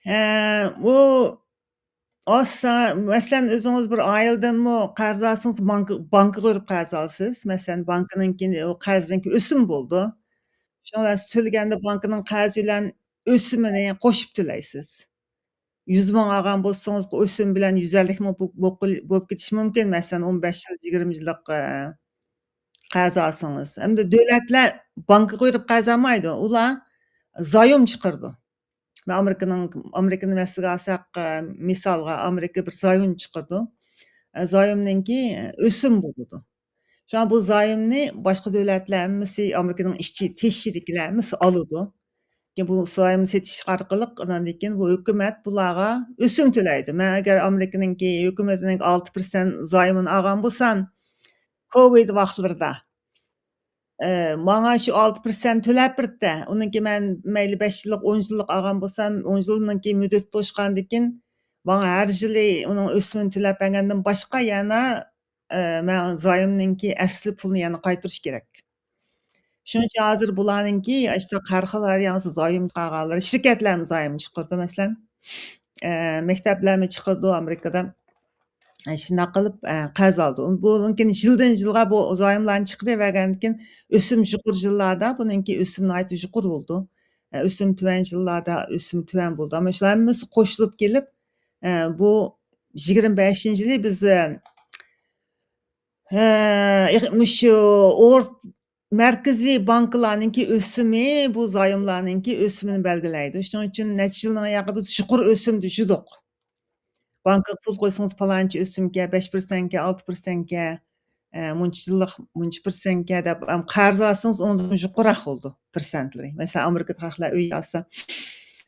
ھە، ئۇ ئاسا، مەسىلەن، ئۆزىڭىز بىر ئائىلىدىنمۇ قەرز ئالسىڭىز، بانكا، بانكىغا بېرىپ قەرز ئالىسىز. مەسىلەن، بانكىنىڭكى، ئۇ قەرزنىڭكى ئۆسۈم بولىدۇ. شۇنىڭ بىلەن سىز تۆلىگەندە بانكىنىڭ قەرزى بىلەن ئۆسۈمىنى قوشۇپ تۆلەيسىز. يۈز مىڭ ئالغان بولسىڭىز، ئۆسۈم بىلەن يۈز ئەللىك مىڭ بو-، بولۇپ قېلى-، بولۇپ كېتىشى مۇمكىن. مەسىلەن، ئون بەش يىل، يىگىرمە يىللىق، ئە، قەرز ئالسىڭىز. ئەمدى دۆلەتلەر بانكىغا بېرىپ قەرز ئالمايدۇ، ئۇلار زايوم چىقىرىدۇ. مەن ئامېرىكىنىڭ، ئامېرىكىنى مەسىلىگە ئالساق، ئە، مىسالغا، ئامېرىكا بىر زايوم چىقىرىدۇ. ئە، زايومنىڭكى ئۆسۈم بولىدۇ. شۇڭا بۇ زايومنى باشقا دۆلەتلەر ھەممىسى، ئامېرىكىنىڭ ئىچى، تېشىدىكىلەر ھەممىسى ئالىدۇ. كېيىن بۇ زايومنى سېتىش ئارقىلىق، ئاندىن كېيىن بۇ ھۆكۈمەت بۇلارغا ئۆسۈم تۆلەيدۇ. مەن ئەگەر ئامېرىكىنىڭكى ھۆكۈمىتىنىڭ ئالتە پىرسەنت زايومىنى ئالغان بولسام، كوۋىد ۋاقىتلىرىدا، ئە، ماڭا شۇ ئالتە پىرسەنت تۆلەپ بېرىدىدە. ئۇنىڭكى مەن مەيلى بەش يىللىق، ئون يىللىق ئالغان بولسام، ئون يىلنىڭكى مۇددىتى توشقاندىن كېيىن ماڭا ھەر يىلى ئۇنىڭ ئۆسۈمىنى تۆلەپ بەرگەندىن باشقا يەنە، ئە، مەن زايومنىڭكى ئەسلى پۇلىنى يەنە قايتۇرۇش كېرەك. شۇنىڭ ئۈچۈن ھازىر بۇلارنىڭكى ئاشۇنداق ھەر خىل ۋارىيانسى زايوم چىقارغانلىرى، شىركەتلەرمۇ زايوم چىقىرىدۇ، مەسىلەن. ئە، مەكتەپلەرمۇ چىقىرىدۇ ئامېرىكىدا. ئە، شۇنداق قىلىپ، ئە، قەرز ئالىدۇ. بۇنىڭكى يىلدىن يىلغا بۇ زايوملارنى چىقىرىۋەرگەندىن كېيىن ئۆسۈم يۇقىرى يىللاردا بۇنىڭكى ئۆسۈم ناھايىتى يۇقىرى بولىدۇ. ئە، ئۆسۈم تۆۋەن يىللاردا ئۆسۈم تۆۋەن بولىدۇ. ئەمما شۇلار ھەممىسى قوشۇلۇپ كېلىپ، ئە، بۇ يىگىرمە بەشىنچى يىلى بىز، ئە، ئە، مۇشۇ ئور-، مەركىزىي بانكىلارنىڭكى ئۆسۈمى بۇ زايوملارنىڭكى ئۆسۈمىنى بەلگىلەيدۇ. شۇنىڭ ئۈچۈن نەچچە يىلنىڭ ياقى بىز يۇقىرى ئۆسۈمدە يۈردۇق. بانكىغا پۇل قويسىڭىز پالانچە ئۆسۈمكەن، بەش پىرسەنتكەن، ئالتە پىرسەنتكەن، ئە، مۇنچە يىللىق مۇنچە پىرسەنتكەن دەپ، ئەم، قەرز ئالسىڭىز ئۇنىڭدىن يۇقىرىراق بولىدۇ پىرسەنتلىرى. مەسىلەن، ئامېرىكىدا خەقلەر ئۆي ئالسا.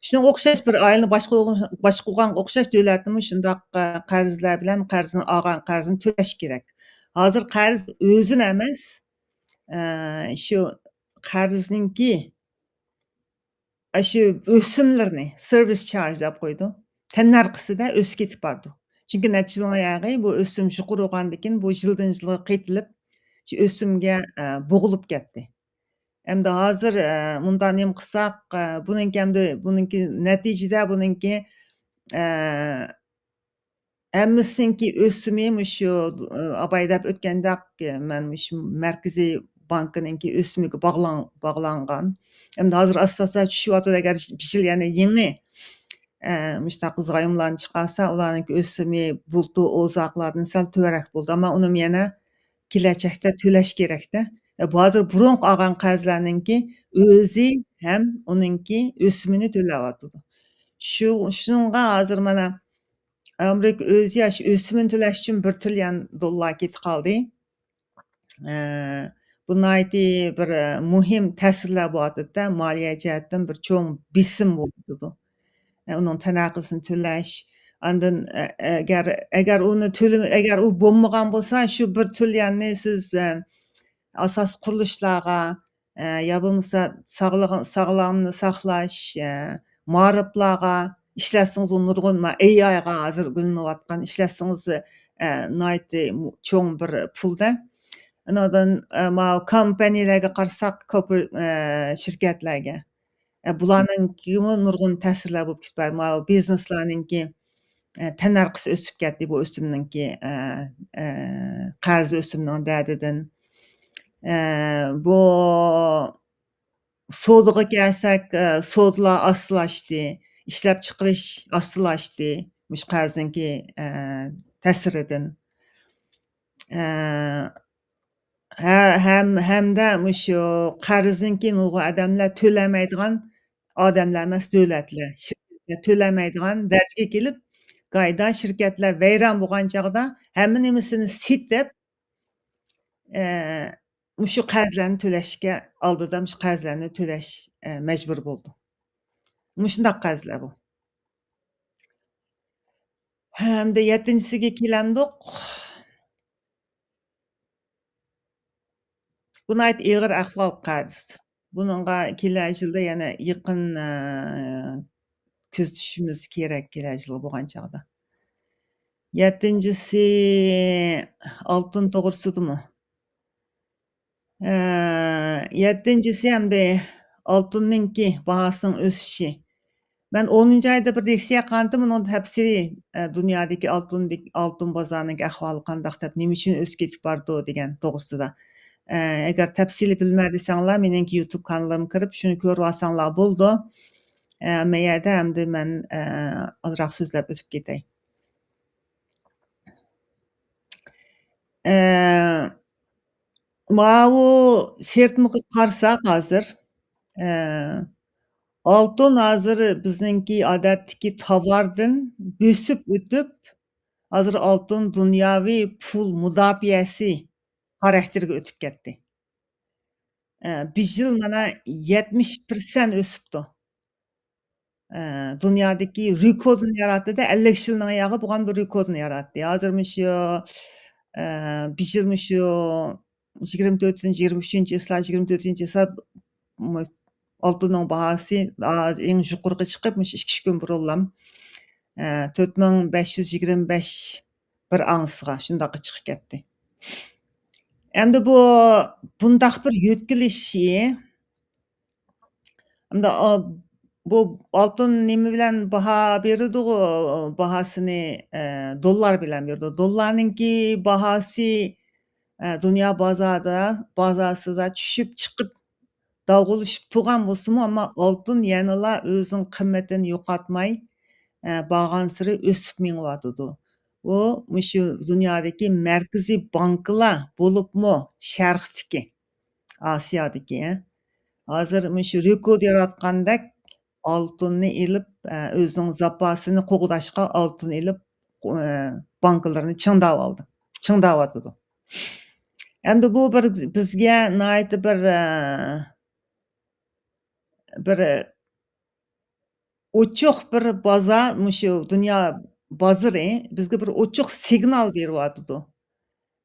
شۇنىڭغا ئوخشاش بىر ئائىلىنى باشقۇرغان، باشقۇرغانغا ئوخشاش دۆلەتنىمۇ شۇنداق، ئە، قەرزلەر بىلەن قەرزنى ئالغان قەرزنى تۆلەش كېرەك. ھازىر قەرز ئۆزىنى ئەمەس، ئە، شۇ قەرزنىڭكى، ئە، شۇ ئۆسۈملىرىنى، سېرۋىس چارج دەپ قويىدۇ. تەننەرخىسىدە ئۆسۈپ كېتىپ بارىدۇ. چۈنكى نەچچە يىلنىڭ ياغى بۇ ئۆسۈم يۇقىرى بولغاندىكىن بۇ يىلدىن يىلغا قېتىلىپ، شۇ ئۆسۈمگە، ئە، بوغۇلۇپ كەتتى. ئەمدى ھازىر، ئە، مۇنداق نېمە قىلساق، ئە، بۇنىڭكى ئەمدى، بۇنىڭكى نەتىجىدە بۇنىڭكى، ئە، ھەممىسىنىڭكى ئۆسۈمى مۇشۇ، ئە، ئاباي دەپ ئۆتكەندەك، ئە، مەن مۇشۇ مەركىزىي بانكىنىڭكى ئۆسۈمىگە باغلان-، باغلانغان. ئەمدى ھازىر ئاستا-ئاستا چۈشۈۋاتىدۇ. ئەگەر بىر يىل يەنە يېڭى، ئە، مۇشۇنداق زايوملارنى چىقارسا، ئۇلارنىڭكى ئۆسۈمى بۇلتۇر ئۇزاقلاردىن سەل تۆۋەنرەك بولىدۇ. ئەمما ئۇنىمۇ يەنە كېلەچەكتە تۆلەش كېرەكتە. ئە، بۇ ھازىر بۇرۇنقى ئالغان قەرزلەرنىڭكى ئۆزى ھەم ئۇنىڭكى ئۆسۈمىنى تۆلەۋاتىدۇ. شۇ، شۇنىڭغا ھازىر مانا ئامېرىكا ئۆزى ياش ئۆسۈمىنى تۆلەش ئۈچۈن بىر تىرىليون دوللار كېتىپ قالدى. ئە، بۇ ناھايىتى بىر، ئە، مۇھىم تەسىرلەر بولۇۋاتىدۇ-دە، مالىيە جەھەتتىن بىر چوڭ بېسىم بولۇۋاتىدۇ. ئە، ئۇنىڭ تەننەرخىسىنى تۆلەش، ئاندىن، ئە، ئەگەر، ئەگەر ئۇنى تۆلىمە-، ئەگەر ئۇ بولمىغان بولسا، شۇ بىر تىرىليوننى سىز، ئە، ئاساسىي قۇرۇلۇشلارغا، ئە، يا بولمىسا ساغلىق-، ساغلامنى ساقلاش، ئە، مائارىپلارغا ئىشلەتسىڭىز، ئۇ نۇرغۇن ما-، ئېي ئايغا ھازىر ئۇلىنىۋاتقان ئىشلەتسىڭىز، ئە، ناھايىتى مۇ-، چوڭ بىر پۇلدە. ئانىڭدىن، ئە، ماۋۇ كومپانىيەلەرگە قارىساق، كوپىر-، ئە، شىركەتلەرگە. ئە، بۇلارنىڭكىمۇ نۇرغۇن تەسىرلەر بولۇپ كېتىپ بارىدۇ. ماۋۇ بىزنېسلارنىڭكى، ئە، تەننەرخىسى ئۆسۈپ كەتتى. بۇ ئۆسۈمنىڭكى، ئە، ئە، قەرز ئۆسۈمنىڭ دەردىدىن. ئە، بۇ سودىغا كەلسەك، ئە، سودىلار ئاستىلاشتى، ئىشلەپچىقىرىش ئاستىلاشتى، مۇشۇ قەرزنىڭكى، ئە، تەسىرىدىن. ئە، ھە-، ھەم، ھەمدە مۇشۇ قەرزنىڭكى نۇرغۇن ئادەملەر تۆلەمەيدىغان ئادەملەر ئەمەس، دۆلەتلەر، شىركەتلەر تۆلەمەيدىغان دەرىجىگە كېلىپ، گايدا شىركەتلەر ۋەيران بولغان چاغدا ھەممە نېمىسىنى سېتىپ، ئە، مۇشۇ قەرزلەرنى تۆلەشكە، ئالدىدا مۇشۇ قەرزلەرنى تۆلەش، ئە، مەجبۇر بولىدۇ. مۇشۇنداق قەرزلەر بۇ. ھەمدە يەتتىنچىسىگە كېلەمدۇق. بۇ ناھايىتى ئېغىر ئەھۋال قەرز. بۇنىڭغا كېلەر يىلدا يەنە يېقىن، ئە، كۆزىتىشىمىز كېرەك، كېلەر يىلغا بولغان چاغدا. يەتتىنچىسى ئالتۇن توغرىسىدىمۇ؟ ئە، يەتتىنچىسى ئەمدى ئالتۇننىڭكى باھاسىنىڭ ئۆسۈشى. مەن ئونىنچى ئايدا بىر لېكسىيە قىلغانتىم، ئۇنىڭ تەپسىلىي، ئە، دۇنيادىكى ئالتۇندىكى، ئالتۇن بازارىنىڭكى ئەھۋالى قانداق دەپ، نېمە ئۈچۈن ئۆسۈپ كېتىپ بارىدۇ دېگەن توغرىسىدا. ئە، ئەگەر تەپسىلىي بىلمە دېسەڭلار، مېنىڭكى يۇتۇب كانىلىمغا كىرىپ، شۇنى كۆرۈۋالساڭلار بولىدۇ. ئە، مەيەردە ئەمدى مەن، ئە، ئازراق سۆزلەپ ئۆتۈپ كېتەي. ئە، ماۋۇ سېرىتمىغا قارىساق ھازىر، ئە، ئالتۇن ھازىر بىزنىڭكى ئادەتتىكى تاۋاردىن بۆسۈپ ئۆتۈپ، ھازىر ئالتۇن دۇنياۋى پۇل مۇداپىئەسى خاراكتېرىگە ئۆتۈپ كەتتى. ئە، بىر يىل مانا يەتمىش پىرسەنت ئۆسۈپتۇ. ئە، دۇنيادىكى رېكوردىنى ياراتتى-دە، ئەللىك يىلنىڭ ياغى بولغان بىر رېكوردنى ياراتتى. ھازىر مۇشۇ، ئە، بىر يىل مۇشۇ يىگىرمە تۆتىنچى، يىگىرمە ئۈچىنچى چىسلا، يىگىرمە تۆتىنچى چىسلا، مۇ-، ئالتۇننىڭ باھاسى ھازىر ئەڭ يۇقىرىغا چىقىپ، مۇشۇ ئىككى، ئۈچ كۈن بۇرۇنلام، ئە، تۆت مىڭ بەش يۈز يىگىرمە بەش بىر ئاڭسىغا شۇنداققا چىقىپ كەتتى. ئەمدى بۇ بۇنداق بىر يۆتكىلىشى، ئەمدى، ئا، بۇ ئالتۇن نېمە بىلەن باھا بېرىدىغۇ، باھاسىنى، ئە، دوللار بىلەن بېرىدۇ. دوللارنىڭكى باھاسى، ئە، دۇنيا بازاردا، بازارسىدا چۈشۈپ چىقىپ، داۋغۇلىشىپ تۇرغان بولسىمۇ، ئەمما ئالتۇن يەنىلا ئۆزىنىڭ قىممىتىنى يوقاتماي، ئە، بارغانسېرى ئۆسۈپ مېڭىۋاتىدۇ. ئۇ مۇشۇ دۇنيادىكى مەركىزىي بانكىلار، بولۇپمۇ شەرقتىكى، ئاسىيادىكى، ھازىر مۇشۇ رېكورد ياراتقاندەك ئالتۇننى ئېلىپ، ئە، ئۆزىنىڭ زاپاسىنى قوغداشقا ئالتۇن ئېلىپ، ئە، بانكىلىرىنى چىڭداۋالدى، چىڭداۋاتىدۇ. ئەمدى بۇ بىر بىزگە ناھايىتى بىر، ئە، بىر ئوچۇق بىر بازار، مۇشۇ دۇنيا بازىرى بىزگە بىر ئوچۇق سىگنال بېرىۋاتىدۇ.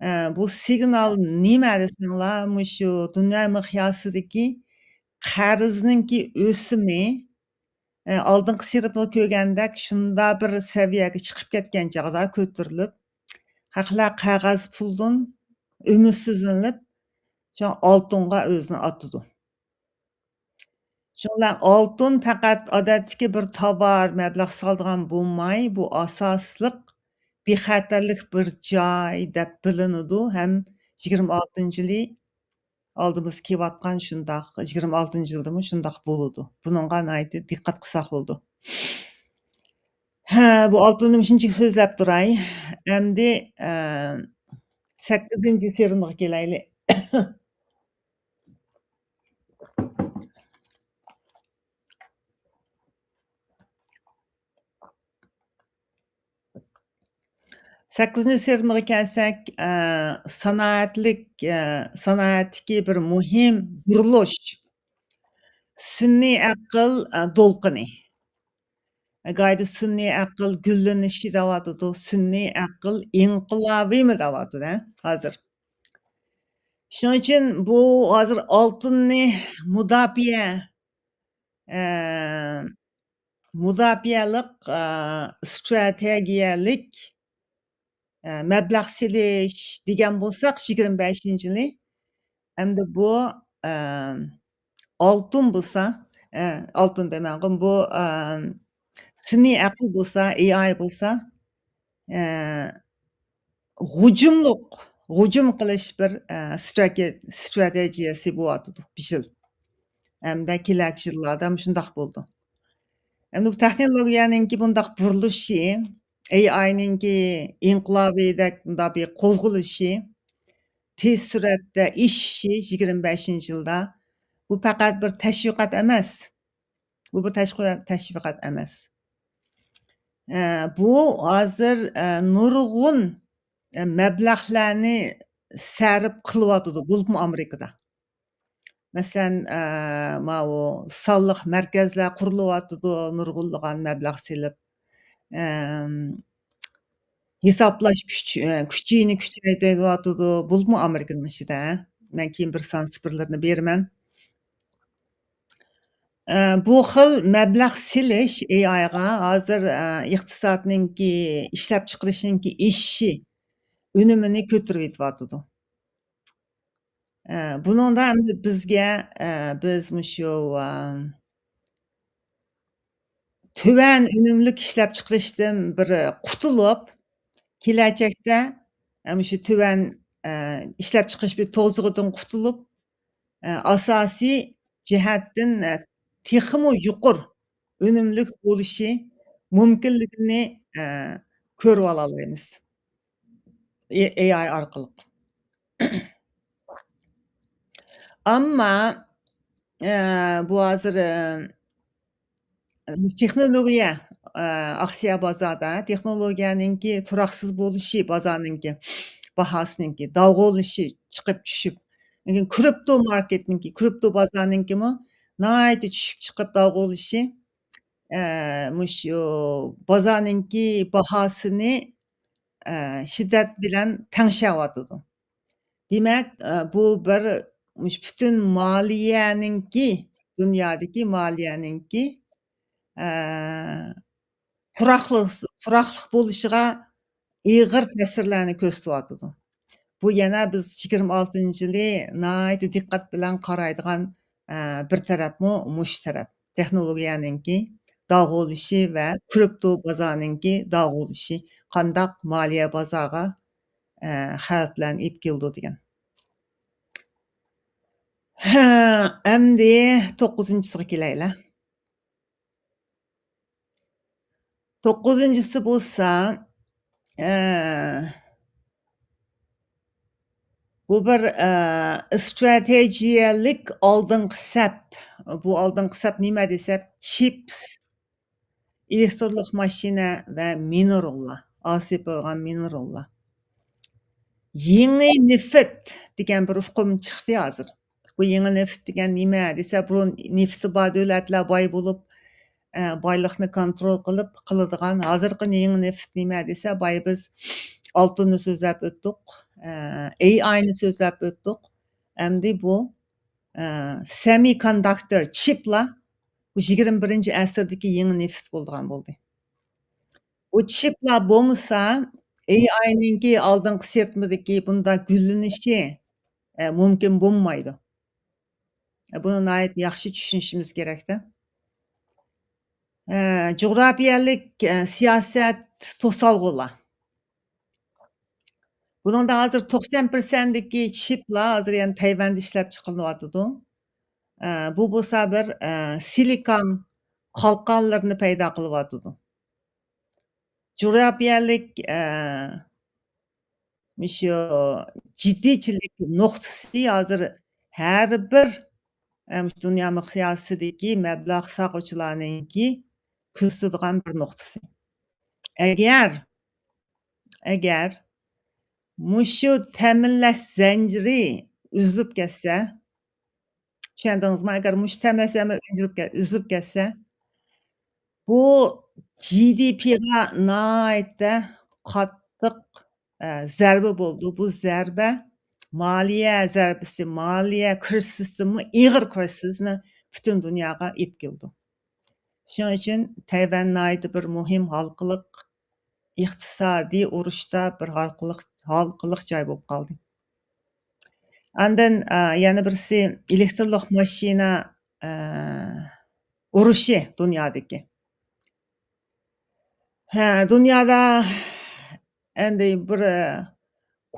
ئە، بۇ سىگنال نېمە دېسەڭلار، مۇشۇ دۇنيا مىقياسىدىكى قەرزنىڭكى ئۆسۈمى، ئە، ئالدىنقى سىنىپتا كۆرگەندەك شۇنداق بىر سەۋىيەگە چىقىپ كەتكەن چاغدا كۆتۈرۈلۈپ، خەقلەر قەغەز پۇلدىن ئۈمىدسىزلىنىپ، شۇ ئالتۇنغا ئۆزىنى ئاتىدۇ. شۇڭا ئالتۇن پەقەت ئادەتتىكى بىر تاۋار، مەبلەغ سالىدىغان بولماي، بۇ ئاساسلىق بىخەتەرلىك بىر جاي دەپ بىلىنىدۇ ھەم يىگىرمە ئالتىنچى يىلى ئالدىمىزدا كېلىۋاتقان شۇنداق، يىگىرمە ئالتىنچى يىلدىمۇ شۇنداق بولىدۇ. بۇنىڭغا ناھايىتى دىققەت قىلساق بولىدۇ. ھە، بۇ ئالتۇننى مۇشۇنچە سۆزلەپ تۇراي. ئەمدى، ئە، سەككىزىنچى سېرىنىغا كېلەيلى. سەككىزىنچى سېرىنىغا كەلسەك، ئە، سانائەتلىك، ئە، سانائەتتىكى بىر مۇھىم بۇرۇلۇش. سۈنئىي ئەقىل، ئە، دولقۇنى. گايدا سۈنئىي ئەقىل گۈللىنىشى دەۋاتىدۇ، سۈنئىي ئەقىل ئىنقىلابىمۇ دەۋاتىدۇ، ھە، ھازىر. شۇنىڭ ئۈچۈن بۇ ھازىر ئالتۇننى مۇداپىئە، ئە، مۇداپىئەلىق، ئە، ستراتېگىيەلىك، ئە، مەبلەغ سېلىش دېگەن بولساق، يىگىرمە بەشىنچى يىلى. ئەمدى بۇ، ئە، ئالتۇن بولسا، ئە، ئالتۇن دەيمەنغۇ، بۇ، ئە، سۈنئىي ئەقىل بولسا، ئېي ئاي بولسا، ئە، ھۇجۇملۇق، ھۇجۇم قىلىش بىر، ئە، ستراگې-، ستراتېگىيەسى بولۇۋاتىدۇ بۇ يىل. ھەمدە كېلەركى يىللاردا مۇشۇنداق بولىدۇ. ئەمدى بۇ تېخنولوگىيەنىڭكى بۇنداق بۇرۇلۇشى، ئېي ئاينىڭكى ئىنقىلابىدەك بۇنداق بىر قوزغىلىشى، تېز سۈرئەتتە ئېشىشى يىگىرمە بەشىنچى يىلدا، بۇ پەقەت بىر تەشۋىقات ئەمەس. بۇ بىر تەشۋىقات، تەشۋىقات ئەمەس. ئە، بۇ ھازىر، ئە، نۇرغۇن، ئە، مەبلەغلەرنى سەرپ قىلىۋاتىدۇ، بولۇپمۇ ئامېرىكىدا. مەسىلەن، ئە، ماۋۇ سانلىق مەركەزلەر قۇرۇلۇۋاتىدۇ، نۇرغۇنلىغان مەبلەغ سېلىپ، ئەم، ھېسابلاش كۈچ-، ئە، كۈچىنى كۈچەيتىۋاتىدۇ، بولۇپمۇ ئامېرىكىنىڭ ئىچىدە. مەن كېيىن بىر سان سىفىرلىرىنى بېرىمەن. ئە، بۇ خىل مەبلەغ سېلىش ئېي ئايغا ھازىر، ئە، ئىقتىسادنىڭكى، ئىشلەپچىقىرىشنىڭكى ئېشىشى ئۈنۈمىنى كۆتۈرۈۋېتىۋاتىدۇ. ئە، بۇنىڭدا ئەمدى بىزگە، ئە، بىز مۇشۇ، ئە، تۆۋەن ئۈنۈملۈك ئىشلەپچىقىرىشتىن بىر قۇتۇلۇپ، كېلەچەكتە، ئە، مۇشۇ تۆۋەن، ئە، ئىشلەپچىقىرىش بىر توزۇقىدىن قۇتۇلۇپ، ئە، ئاساسىي جەھەتتىن، ئە، تېخىمۇ يۇقىرى ئۈنۈملۈك بولۇشى مۇمكىنلىكىنى، ئە، كۆرۈۋالالايمىز. ئېي-، ئېي ئاي ئارقىلىق. ئەمما، ئە، بۇ ھازىر، ئە، تېخنولوگىيە، ئە، ئاكسىيە بازاردا، تېخنولوگىيەنىڭكى تۇراقسىز بولۇشى، بازارنىڭكى باھاسىنىڭكى داۋغۇلىنىشى، چىقىپ چۈشۈپ، لېكىن كرىپتو ماركېتنىڭكى، كرىپتو بازارنىڭكىمۇ ناھايىتى چۈشۈپ چىقىپ داۋغۇلىشى، ئە، مۇشۇ بازارنىڭكى باھاسىنى، ئە، شىددەت بىلەن تەڭشەۋاتىدۇ. دېمەك، ئە، بۇ بىر مۇشۇ پۈتۈن مالىيەنىڭكى، دۇنيادىكى مالىيەنىڭكى، ئە، تۇراقلىق، تۇراقلىق بولۇشىغا ئېغىر تەسىرلەرنى كۆرسىتىۋاتىدۇ. بۇ يەنە بىز يىگىرمە ئالتىنچى يىلى ناھايىتى دىققەت بىلەن قارايدىغان، ئە، بىر تەرەپمۇ مۇشۇ تەرەپ. تېخنولوگىيەنىڭكى داغ بولۇشى ۋە كرىپتو بازارنىڭكى داغ بولۇشى قانداق مالىيە بازارغا، ئە، خەۋپلەرنى ئېلىپ كېلىدۇ دېگەن. ھە، ئەمدى توققۇزىنچىسىغا كېلەيلى. توققۇزىنچىسى بولسا، ئە، بۇ بىر، ئە، ئىستراتېگىيەلىك ئالدىنقى سەپ. بۇ ئالدىنقى سەپ نېمە دېسە، چىپس، ئېلېكترلىق ماشىنا ۋە مىنېراللار، ئاز تېپىلغان مىنېراللار. يېڭى نېفىت دېگەن بىر ئۇقۇم چىقتى ھازىر. بۇ يېڭى نېفىت دېگەن نېمە دېسە، بۇرۇن نېفىتى بار دۆلەتلەر باي بولۇپ، ئە، بايلىقنى كونترول قىلىپ قىلىدىغان. ھازىرقى يېڭى نېفىت نېمە دېسە، بايا بىز ئالتۇننى سۆزلەپ ئۆتتۇق، ئە، ئېي ئاينى سۆزلەپ ئۆتتۇق. ئەمدى بۇ، ئە، سېمىكوندۇكتور، چىپلار، بۇ يىگىرمە بىرىنچى ئەسىردىكى يېڭى نېفىت بولىدىغان بولدى. بۇ چىپلار بولمىسا، ئېي ئاينىڭكى ئالدىنقى سىرتمىدىكى بۇنداق گۈللىنىشى، ئە، مۇمكىن بولمايدۇ. ئە، بۇنى ناھايىتى ياخشى چۈشىنىشىمىز كېرەكتە. ئە، جۇغراپىيەلىك، ئە، سىياسەت توسالغۇلار. بۇنىڭدا ھازىر توقسان پىرسەنتتىكى چىپلار ھازىر يەنە تەيۋەندە ئىشلەپ چىقىرىلىۋاتىدۇ. ئە، بۇ بولسا بىر، ئە، سىلىكان قالقانلىرىنى پەيدا قىلىۋاتىدۇ. جۇغراپىيەلىك، ئە، مۇشۇ جىددىيچىلىك نۇقتىسى ھازىر ھەر بىر، ئە، مۇشۇ دۇنيا مىقياسىدىكى مەبلەغ سالغۇچىلارنىڭكى كۆزىتىدىغان بىر نۇقتىسى. ئەگەر، ئەگەر مۇشۇ تەمىنلەش زەنجىرى ئۈزۈلۈپ كەتسە، چۈشەندىڭىزمۇ؟ ئەگەر مۇشۇ تەمىنلەش زەنجىرى ئۈزۈلۈپ كە-، ئۈزۈلۈپ كەتسە، بۇ جىدىپىغا ناھايىتى قاتتىق، ئە، زەربە بولىدۇ. بۇ زەربە مالىيە زەربىسى، مالىيە كرىزىسىدىنمۇ ئېغىر كرىزىسنى پۈتۈن دۇنياغا ئېلىپ كېلىدۇ. شۇنىڭ ئۈچۈن تەيۋەن ناھايىتى بىر مۇھىم ھالقىلىق، ئىقتىسادىي ئۇرۇشتا بىر ھالقىلىق، ھالقىلىق جاي بولۇپ قالدى. ئاندىن، ئە، يەنە بىرسى ئېلېكترلىق ماشىنا، ئە، ئۇرۇشى دۇنيادىكى. ھە، دۇنيادا ئەمدى بىر، ئە،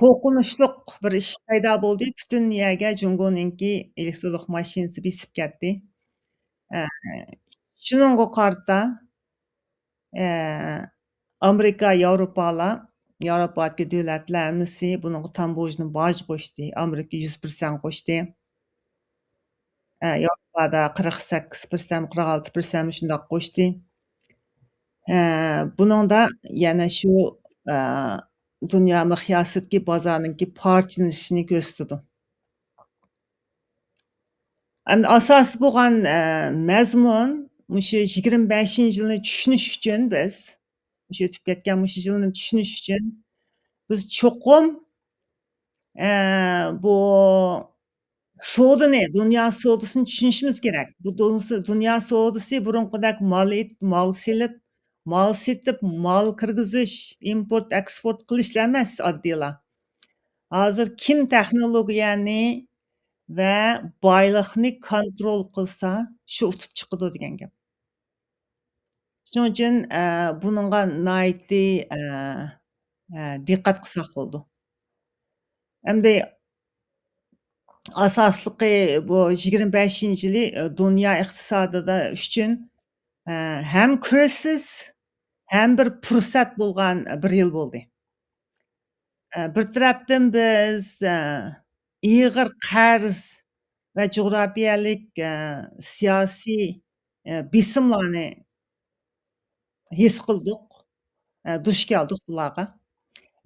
قورقۇنچلۇق بىر ئىش پەيدا بولدى. پۈتۈن يەرگە جۇڭگونىڭكى ئېلېكترلىق ماشىنىسى بېسىپ كەتتى. ئە، شۇنىڭغا قارىتا، ئە، ئامېرىكا، ياۋروپالار، ياۋروپادىكى دۆلەتلەر ھەممىسى بۇنىڭغا تامبوژنا باج قوشتى. ئامېرىكا يۈز پىرسەنت قوشتى. ئە، ياۋروپادا قىرىق سەككىز پىرسەنت، قىرىق ئالتە پىرسەنت مۇشۇنداق قوشتى. ئە، بۇنىڭدا يەنە شۇ، ئە، دۇنيا مىقياسىدىكى بازارنىڭكى پارچىلىنىشىنى كۆرسىتىدۇ. ئەمدى ئاساسىي بولغان، ئە، مەزمۇن مۇشۇ يىگىرمە بەشىنچى يىلنى چۈشىنىش ئۈچۈن بىز، مۇشۇ ئۆتۈپ كەتكەن مۇشۇ يىلنى چۈشىنىش ئۈچۈن بىز چوقۇم، ئە، بۇ سودىنى، دۇنيا سودىسىنى چۈشىنىشىمىز كېرەك. بۇ دۇنس-، دۇنيا سودىسى بۇرۇنقىدەك مال ئېيت-، مال سېلىپ، مال سېتىپ، مال كىرگۈزۈش، ئىمپورت، ئېكسپورت قىلىشلا ئەمەس ئاددىيلا. ھازىر كىم تېخنولوگىيەنى ۋە بايلىقنى كونترول قىلسا، شۇ ئۇتۇپ چىقىدۇ دېگەن گەپ. شۇنىڭ ئۈچۈن، ئە، بۇنىڭغا ناھايىتى، ئە، ئە، دىققەت قىلساق بولىدۇ. ئەمدى ئاساسلىقى بۇ يىگىرمە بەشىنچى يىلى، ئە، دۇنيا ئىقتىسادىدا ئۈچۈن، ئە، ھەم كرىزىس، ھەم بىر پۇرسەت بولغان بىر يىل بولدى. ئە، بىر تەرەپتىن بىز، ئە، ئېغىر قەرز ۋە جۇغراپىيەلىك، ئە، سىياسىي، ئە، بېسىملارنى ھېس قىلدۇق، ئە، دۇچ كەلدۇق بۇلارغا.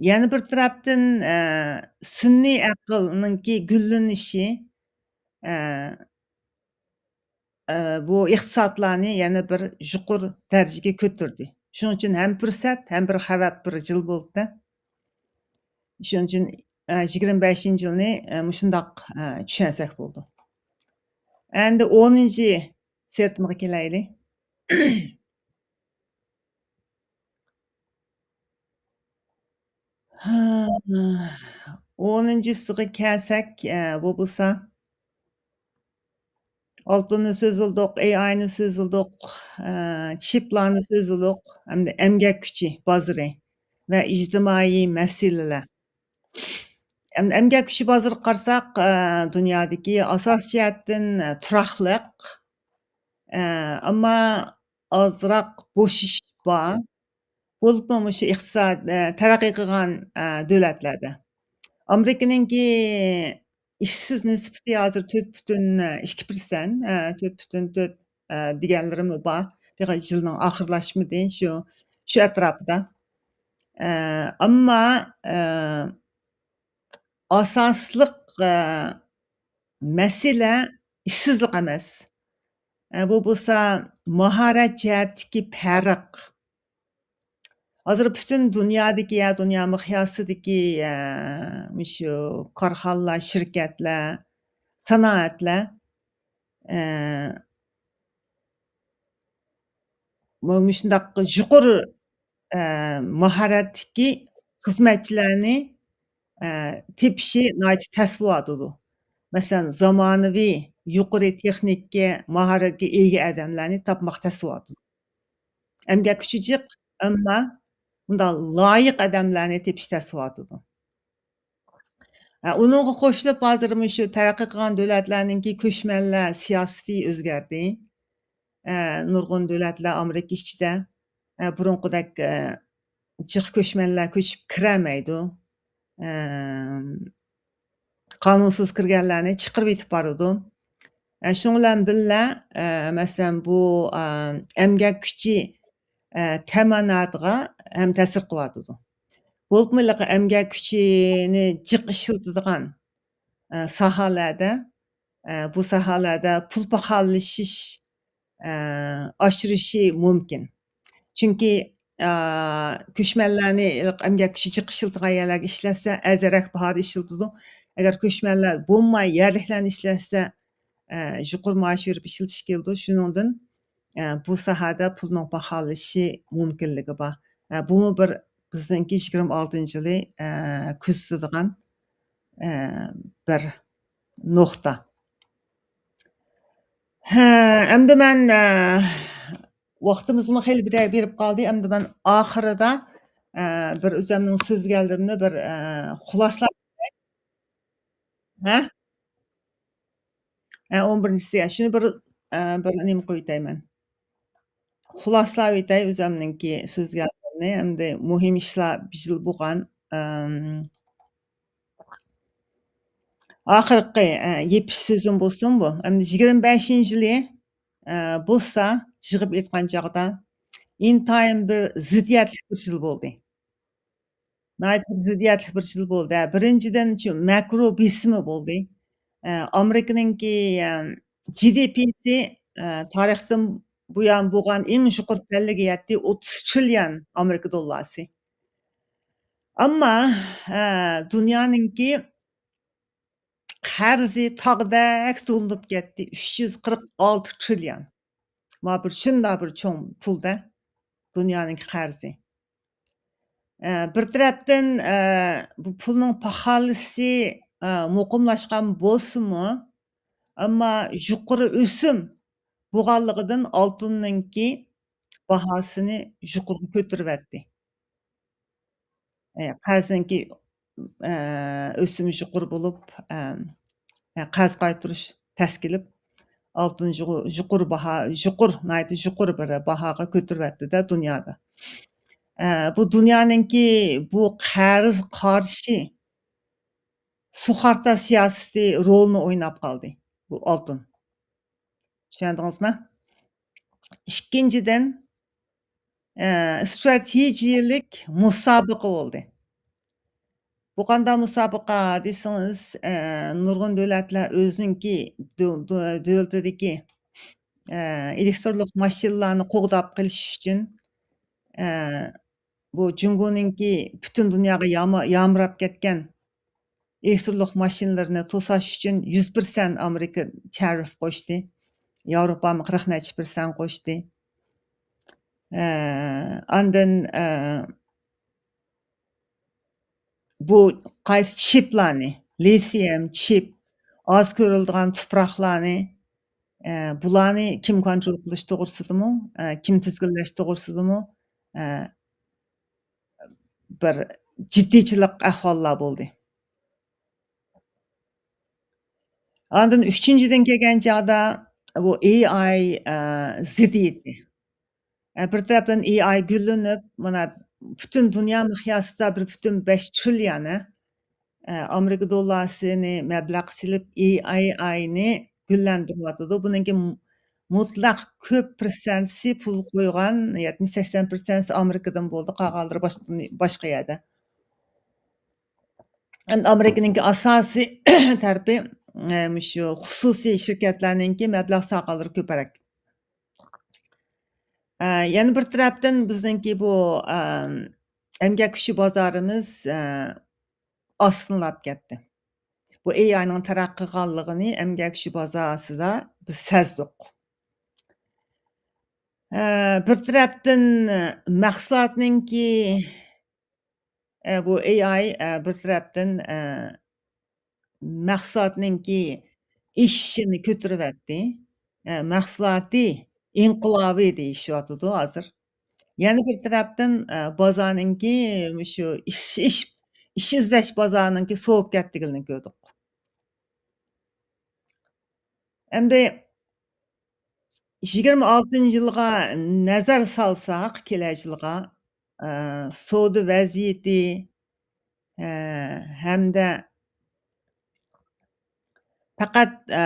يەنە بىر تەرەپتىن، ئە، سۈنئىي ئەقىلنىڭكى گۈللىنىشى، ئە، ئە، بۇ ئىقتىسادلارنى يەنە بىر يۇقىرى دەرىجىگە كۆتۈردى. شۇنىڭ ئۈچۈن ھەم پۇرسەت، ھەم بىر خەۋپ بىر يىل بولدى. شۇنىڭ ئۈچۈن، ئە، يىگىرمە بەشىنچى يىلنى، ئە، مۇشۇنداق، ئە، چۈشەنسەك بولىدۇ. ئەمدى ئونىنچى سىرتىمىغا كېلەيلى. ھە، ئونىنچىسىغا كەلسەك، ئە، بۇ بولسا ئالتۇننى سۆزلىدۇق، ئېي ئاينى سۆزلىدۇق، ئە، چىپلارنى سۆزلىدۇق، ھەمدە ئەمگەك كۈچى بازىرى ۋە ئىجتىمائىي مەسىلىلەر. ئەم-، ئەمگەك كۈچى بازىرىغا قارىساق، ئە، دۇنيادىكى ئاساسىي جەھەتتىن، ئە، تۇراقلىق، ئە، ئەمما ئازراق بوشىشىش بار. بولۇپمۇ مۇشۇ ئىقتىساد، ئە، تەرەققىي قىلغان، ئە، دۆلەتلەردە. ئامېرىكىنىڭكى ئىشسىز نىسبىتى ھازىر تۆت پۈتۈن ئىككى پىرسەنت، ئە، تۆت پۈتۈن تۆت، ئە، دېگەنلىرىمۇ بار. تېخى يىلنىڭ ئاخىرلاشمىدى، شۇ، شۇ ئەتراپىدا. ئە، ئەمما، ئە، ئاساسلىق، ئە، مەسىلە ئىشسىزلىق ئەمەس. ئە، بۇ بولسا ماھارەت جەھەتتىكى پەرق. ھازىر پۈتۈن دۇنيادىكى، يا دۇنيا مىقياسىدىكى، ئە، مۇشۇ كارخانىلار، شىركەتلەر، سانائەتلەر، ئە، مۇ-، مۇشۇنداق يۇقىرى، ئە، ماھارەتتىكى خىزمەتچىلەرنى، ئە، تېپىشى ناھايىتى تەس بولۇۋاتىدۇ. مەسىلەن، زامانىۋى، يۇقىرى تېخنىكا ماھارەتكە ئىگە ئادەملەرنى تاپماق تەس بولۇۋاتىدۇ. ئەمگەك كۈچى جىق، ئەمما مۇنداق لايىق ئادەملەرنى تېپىش تەس بولۇۋاتىدۇ. ئە، ئۇنىڭغا قوشۇلۇپ، ھازىر مۇشۇ تەرەققىي قىلغان دۆلەتلەرنىڭكى كۆچمەنلەر سىياسىتى ئۆزگەردى. ئە، نۇرغۇن دۆلەتلەر ئامېرىكا ئىچىدە، ئە، بۇرۇنقىدەك، ئە، جىق كۆچمەنلەر كۆچۈپ كىرەلمەيدۇ. ئە، قانۇنسىز كىرگەنلەرنى چىقىرىۋېتىپ بارىدۇ. ئە، شۇنىڭ بىلەن بىللە، ئە، مەسىلەن، بۇ، ئە، ئەمگەك كۈچى، ئە، تەمىناتىغا ھەم تەسىر قىلىۋاتىدۇ. بولۇپمۇ ھېلىقى ئەمگەك كۈچىنى جىق ئىشلىتىدىغان، ئە، ساھەلەردە، ئە، بۇ ساھەلەردە پۇل پاخاللىشىش، ئە، ئاشۇرۇشى مۇمكىن. چۈنكى، ئە، كۆچمەنلەرنى ھېلىقى ئەمگەك كۈچى جىق ئىشلىتىدىغان يەرلەرگە ئىشلەتسە، ئەرزانراق باھادا ئىشلىتىدۇ. ئەگەر كۆچمەنلەر بولماي، يەرلىكلەرنى ئىشلەتسە، ئە، يۇقىرى مائاش بېرىپ ئىشلىتىش كېلىدۇ. شۇنىڭدىن، ئە، بۇ ساھەدە پۇلنىڭ باھالىشى مۇمكىنلىكى بار. ئە، بۇمۇ بىر بىزنىڭكى يىگىرمە ئالتىنچى يىلى، ئە، كۆزىتىدىغان، ئە، بىر نۇقتا. ھە، ئەمدى مەن، ئە، ۋاقتىمىزمۇ خېلى بېرىپ قالدى. ئەمدى مەن ئاخىرىدا، ئە، بىر ئۆزۈمنىڭ سۆزلىگەنلىرىمنى بىر، ئە، خۇلاسىلاپ، ھە؟ ھە، ئون بىرىنچىسى، شۇنى بىر، ئە، بىر نېمە قىلىۋېتەيمەن. خۇلاسىلاۋېتەي ئۆزۈمنىڭكى سۆزلىگەنلىرىمنى، ئەمدى مۇھىم ئىشلار بىر يىل بولغان. ئەم، ئاخىرقى، ئە، يېپىش سۆزۈم بولسۇن بۇ. ئەمدى يىگىرمە بەشىنچى يىلى، ئە، بولسا، يىغىپ ئېيتقان چاغدا، ئىنتايىن بىر زىددىيەتلىك بىر يىل بولدى. ناھايىتى بىر زىددىيەتلىك بىر يىل بولدى. بىرىنچىدىن، شۇ ماكرو بېسىمى بولدى. ئە، ئامېرىكىنىڭكى، ئە، جى دى پىسى، ئە، تارىختىن بۇيان بولغان ئەڭ يۇقىرى پەللىگە يەتتى، ئوتتۇز تىرىليون ئامېرىكا دوللارسى. ئەمما، ئە، دۇنيانىڭكى قەرزى تاغدەك تولۇنۇپ كەتتى، ئۈچ يۈز قىرىق ئالتە تىرىليون. ما بىر شۇنداق بىر چوڭ پۇلدە دۇنيانىڭكى قەرزى. ئە، بىر تەرەپتىن، ئە، بۇ پۇلنىڭ پاخالىسى، ئە، مۇقىملاشقان بولسىمۇ، ئەمما يۇقىرى ئۆسۈم بولغانلىقىدىن ئالتۇننىڭكى باھاسىنى يۇقىرىغا كۆتۈرۈۋەتتى. ئە، قەرزنىڭكى، ئە، ئۆسۈمى يۇقىرى بولۇپ، ئە، ئە، قەرز قايتۇرۇش تەس كېلىپ، ئالتۇن يۇقۇ-، يۇقىرى باھا، يۇقىرى، ناھايىتى يۇقىرى بىر باھاغا كۆتۈرۈۋەتتى-دە دۇنيادا. ئە، بۇ دۇنيانىڭكى بۇ قەرز قارشى سۇخارتا سىياسىتى رولىنى ئويناپ قالدى بۇ ئالتۇن. چۈشەندىڭىزمۇ؟ ئىككىنچىدىن، ئە، ئىستراتېگىيەلىك مۇسابىقە بولدى. بۇ قانداق مۇسابىقە دېسىڭىز، ئە، نۇرغۇن دۆلەتلەر ئۆزىنىڭكى دۆ-، دۆ-، دۆلىتىدىكى، ئە، ئېلېكترونلۇق ماشىنىلارنى قوغداپ قېلىش ئۈچۈن، ئە، بۇ جۇڭگونىڭكى پۈتۈن دۇنياغا ياما-، يامراپ كەتكەن ئېلېكترونلۇق ماشىنىلىرىنى توساش ئۈچۈن يۈز پىرسەنت ئامېرىكا تەرىپ قوشتى. ياۋروپامۇ قىرىق نەچچە پىرسەنت قوشتى. ئە، ئاندىن، ئە، بۇ قايسى چىپلارنى، لىتىيۇم چىپ، ئاز كۆرۈلىدىغان تۇپراقلارنى، ئە، بۇلارنى كىم كونترول قىلىش توغرىسىدىمۇ، ئە، كىم تىزگىنلەش توغرىسىدىمۇ، ئە، بىر جىددىيچىلىك ئەھۋاللار بولدى. ئاندىن ئۈچىنچىدىن كەلگەن چاغدا بۇ ئېي ئاي، ئە، زىددىيىتى. ئە، بىر تەرەپتىن ئېي ئاي گۈللىنىپ، مانا پۈتۈن دۇنيا مىقياسىدا بىر پۈتۈن بەش تىرىليون، ئە، ئامېرىكا دوللارسىنى مەبلەغ سېلىپ، ئېي ئاينى گۈللەندۈرۈۋاتىدۇ. بۇنىڭكى مۇ-، مۇتلەق كۆپ پىرسەنتىسى پۇل قويغان، يەتمىش سەكسەن پىرسەنتىسى ئامېرىكىدىن بولدى، قالغانلىرى باشقا، باشقا يەردە. ئەمدى ئامېرىكىنىڭكى ئاساسىي تەرىپى، ئە، مۇشۇ خۇسۇسىي شىركەتلەرنىڭكى مەبلەغ سالغانلىرى كۆپرەك. ئە، يەنە بىر تەرەپتىن بىزنىڭكى بۇ، ئە، ئەمگەك كۈچى بازارىمىز، ئە، ئاستىنلاپ كەتتى. بۇ ئېي ئاينىڭ تەرەققىي قىلغانلىقىنى ئەمگەك كۈچى بازارىدا بىز سەزدۇق. ئە، بىر تەرەپتىن مەھسۇلاتنىڭكى، ئە، بۇ ئېي ئاي، ئە، بىر تەرەپتىن، ئە، مەھسۇلاتنىڭكى ئېشىشىنى كۆتۈرۈۋەتتى. ئە، مەھسۇلاتى ئىنقىلابى دېيىشىۋاتىدۇ ھازىر. يەنە بىر تەرەپتىن، ئە، بازارنىڭكى مۇشۇ ئىش، ئىش، ئىش ئىزدەش بازارىنىڭكى سوۋۇپ كەتتىكىنىنى كۆردۇق. ئەمدى يىگىرمە ئالتىنچى يىلغا نەزەر سالساق، كېلەر يىلغا، ئە، سودا ۋەزىيىتى، ئە، ھەمدە پەقەت، ئە،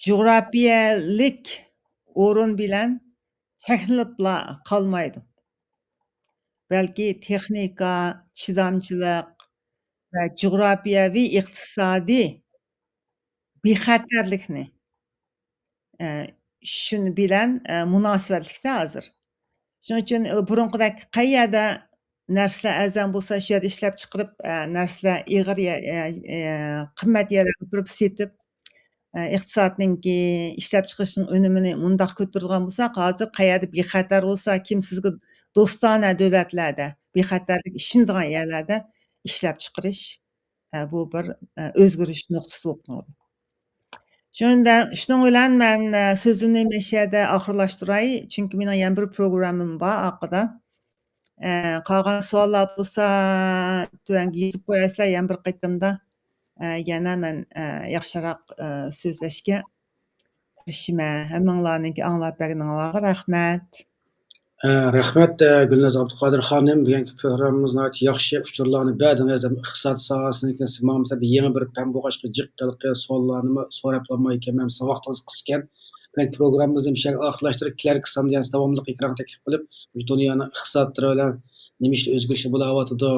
جۇغراپىيەلىك ئورۇن بىلەن چەكلىنىپلا قالمايدۇ. بەلكى تېخنىكا، چىدامچىلىق ۋە جۇغراپىيەۋى ئىقتىسادىي بىخەتەرلىكنى، ئە، شۇنىڭ بىلەن، ئە، مۇناسىۋەتلىكتە ھازىر. شۇنىڭ ئۈچۈن، ئە، بۇرۇنقىدەك قەي يەردە نەرسىلەر ئەرزان بولسا، شۇ يەردە ئىشلەپ چىقىرىپ، ئە، نەرسىلەر ئېغىر يە-، ئە، ئە، قىممەت يەرلەرگە ئاپىرىپ سېتىپ، ئە، ئىقتىسادنىڭكى ئىشلەپچىقىرىشنىڭ ئۈنۈمىنى مۇنداق كۆتۈرىدىغان بولساق، ھازىر قەيەردە بىخەتەر بولسا، كىم سىزگە دوستانە دۆلەتلەردە، بىخەتەرلىك ئىشىنىدىغان يەرلەردە ئىشلەپچىقىرىش، ئە، بۇ بىر، ئە، ئۆزگىرىش نۇقتىسى بولۇپ قالدى. شۇنىڭ بىلەن مەن، ئە، سۆزۈمنى مەشەدە ئاخىرلاشتۇراي، چۈنكى مېنىڭ يەنە بىر پروگراممام بار ئارقىدا. ئە، قالغان سوئاللار بولسا تۆۋەنگە يېزىپ قويارسىلەر، يەنە بىر قېتىمدا، ئە، يەنە مەن، ئە، ياخشىراق، ئە، سۆزلەشكە تىرىشىمەن. ھەممىڭلارنىڭكى ئاڭلاپ بەرگىنىڭلارغا رەھمەت. ئە، رەھمەت، ئە، گۈلناز ئابدۇقادىر خانىم. بۈگۈنكى پروگراممىمىز ناھايىتى ياخشى ئۇچۇرلارنى بەردىڭىز. ھەم ئىقتىساد ساھەسىنىڭكى ماڭا مەسىلەن بىر يېڭى بىر پەن بولغاچقا جىق ھېلىقى سوئاللارنىمۇ سوراپلانمايكەنمەن. ۋاقتىڭىز قىسقەن. بۈگۈنكى پروگراممىمىزنى مۇشۇ يەرگە ئاخىرلاشتۇرۇپ، كېلەركى ساندا يەنە داۋاملىق ئېكرانغا تەكلىپ قىلىپ، مۇشۇ دۇنيانىڭ ئىقتىسادلىرى بىلەن نېمە ئىشتا ئۆزگىرىشلەر بولاۋاتىدۇ،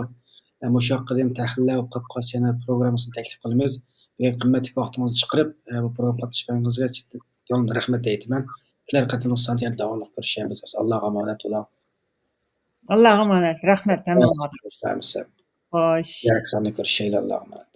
ئە، مۇشۇ ھەققىدە يەنە تەھلىللەر ئوقۇپ قالسا يەنە پروگراممىسىنى تەكلىپ قىلىمىز. بۈگۈن قىممەتلىك ۋاقتىڭىزنى چىقىرىپ، ئە، بۇ پروگراممىغا قاتنىشىپ بەرگىنىڭىزگە چىتتىن كۆڭلۈمدىن رەھمەت ئېيتىمەن. كېلەر قېتىملىق ساندا يەنە داۋاملىق كۆرۈشەرمىز. ئاللاغا ئامانەت بولۇڭ. ئاللاغا ئامانەت. رەھمەت ھەممىڭلارغا. خوش. كېلەر ساندا كۆرۈشەيلى. ئاللاغا ئامانەت.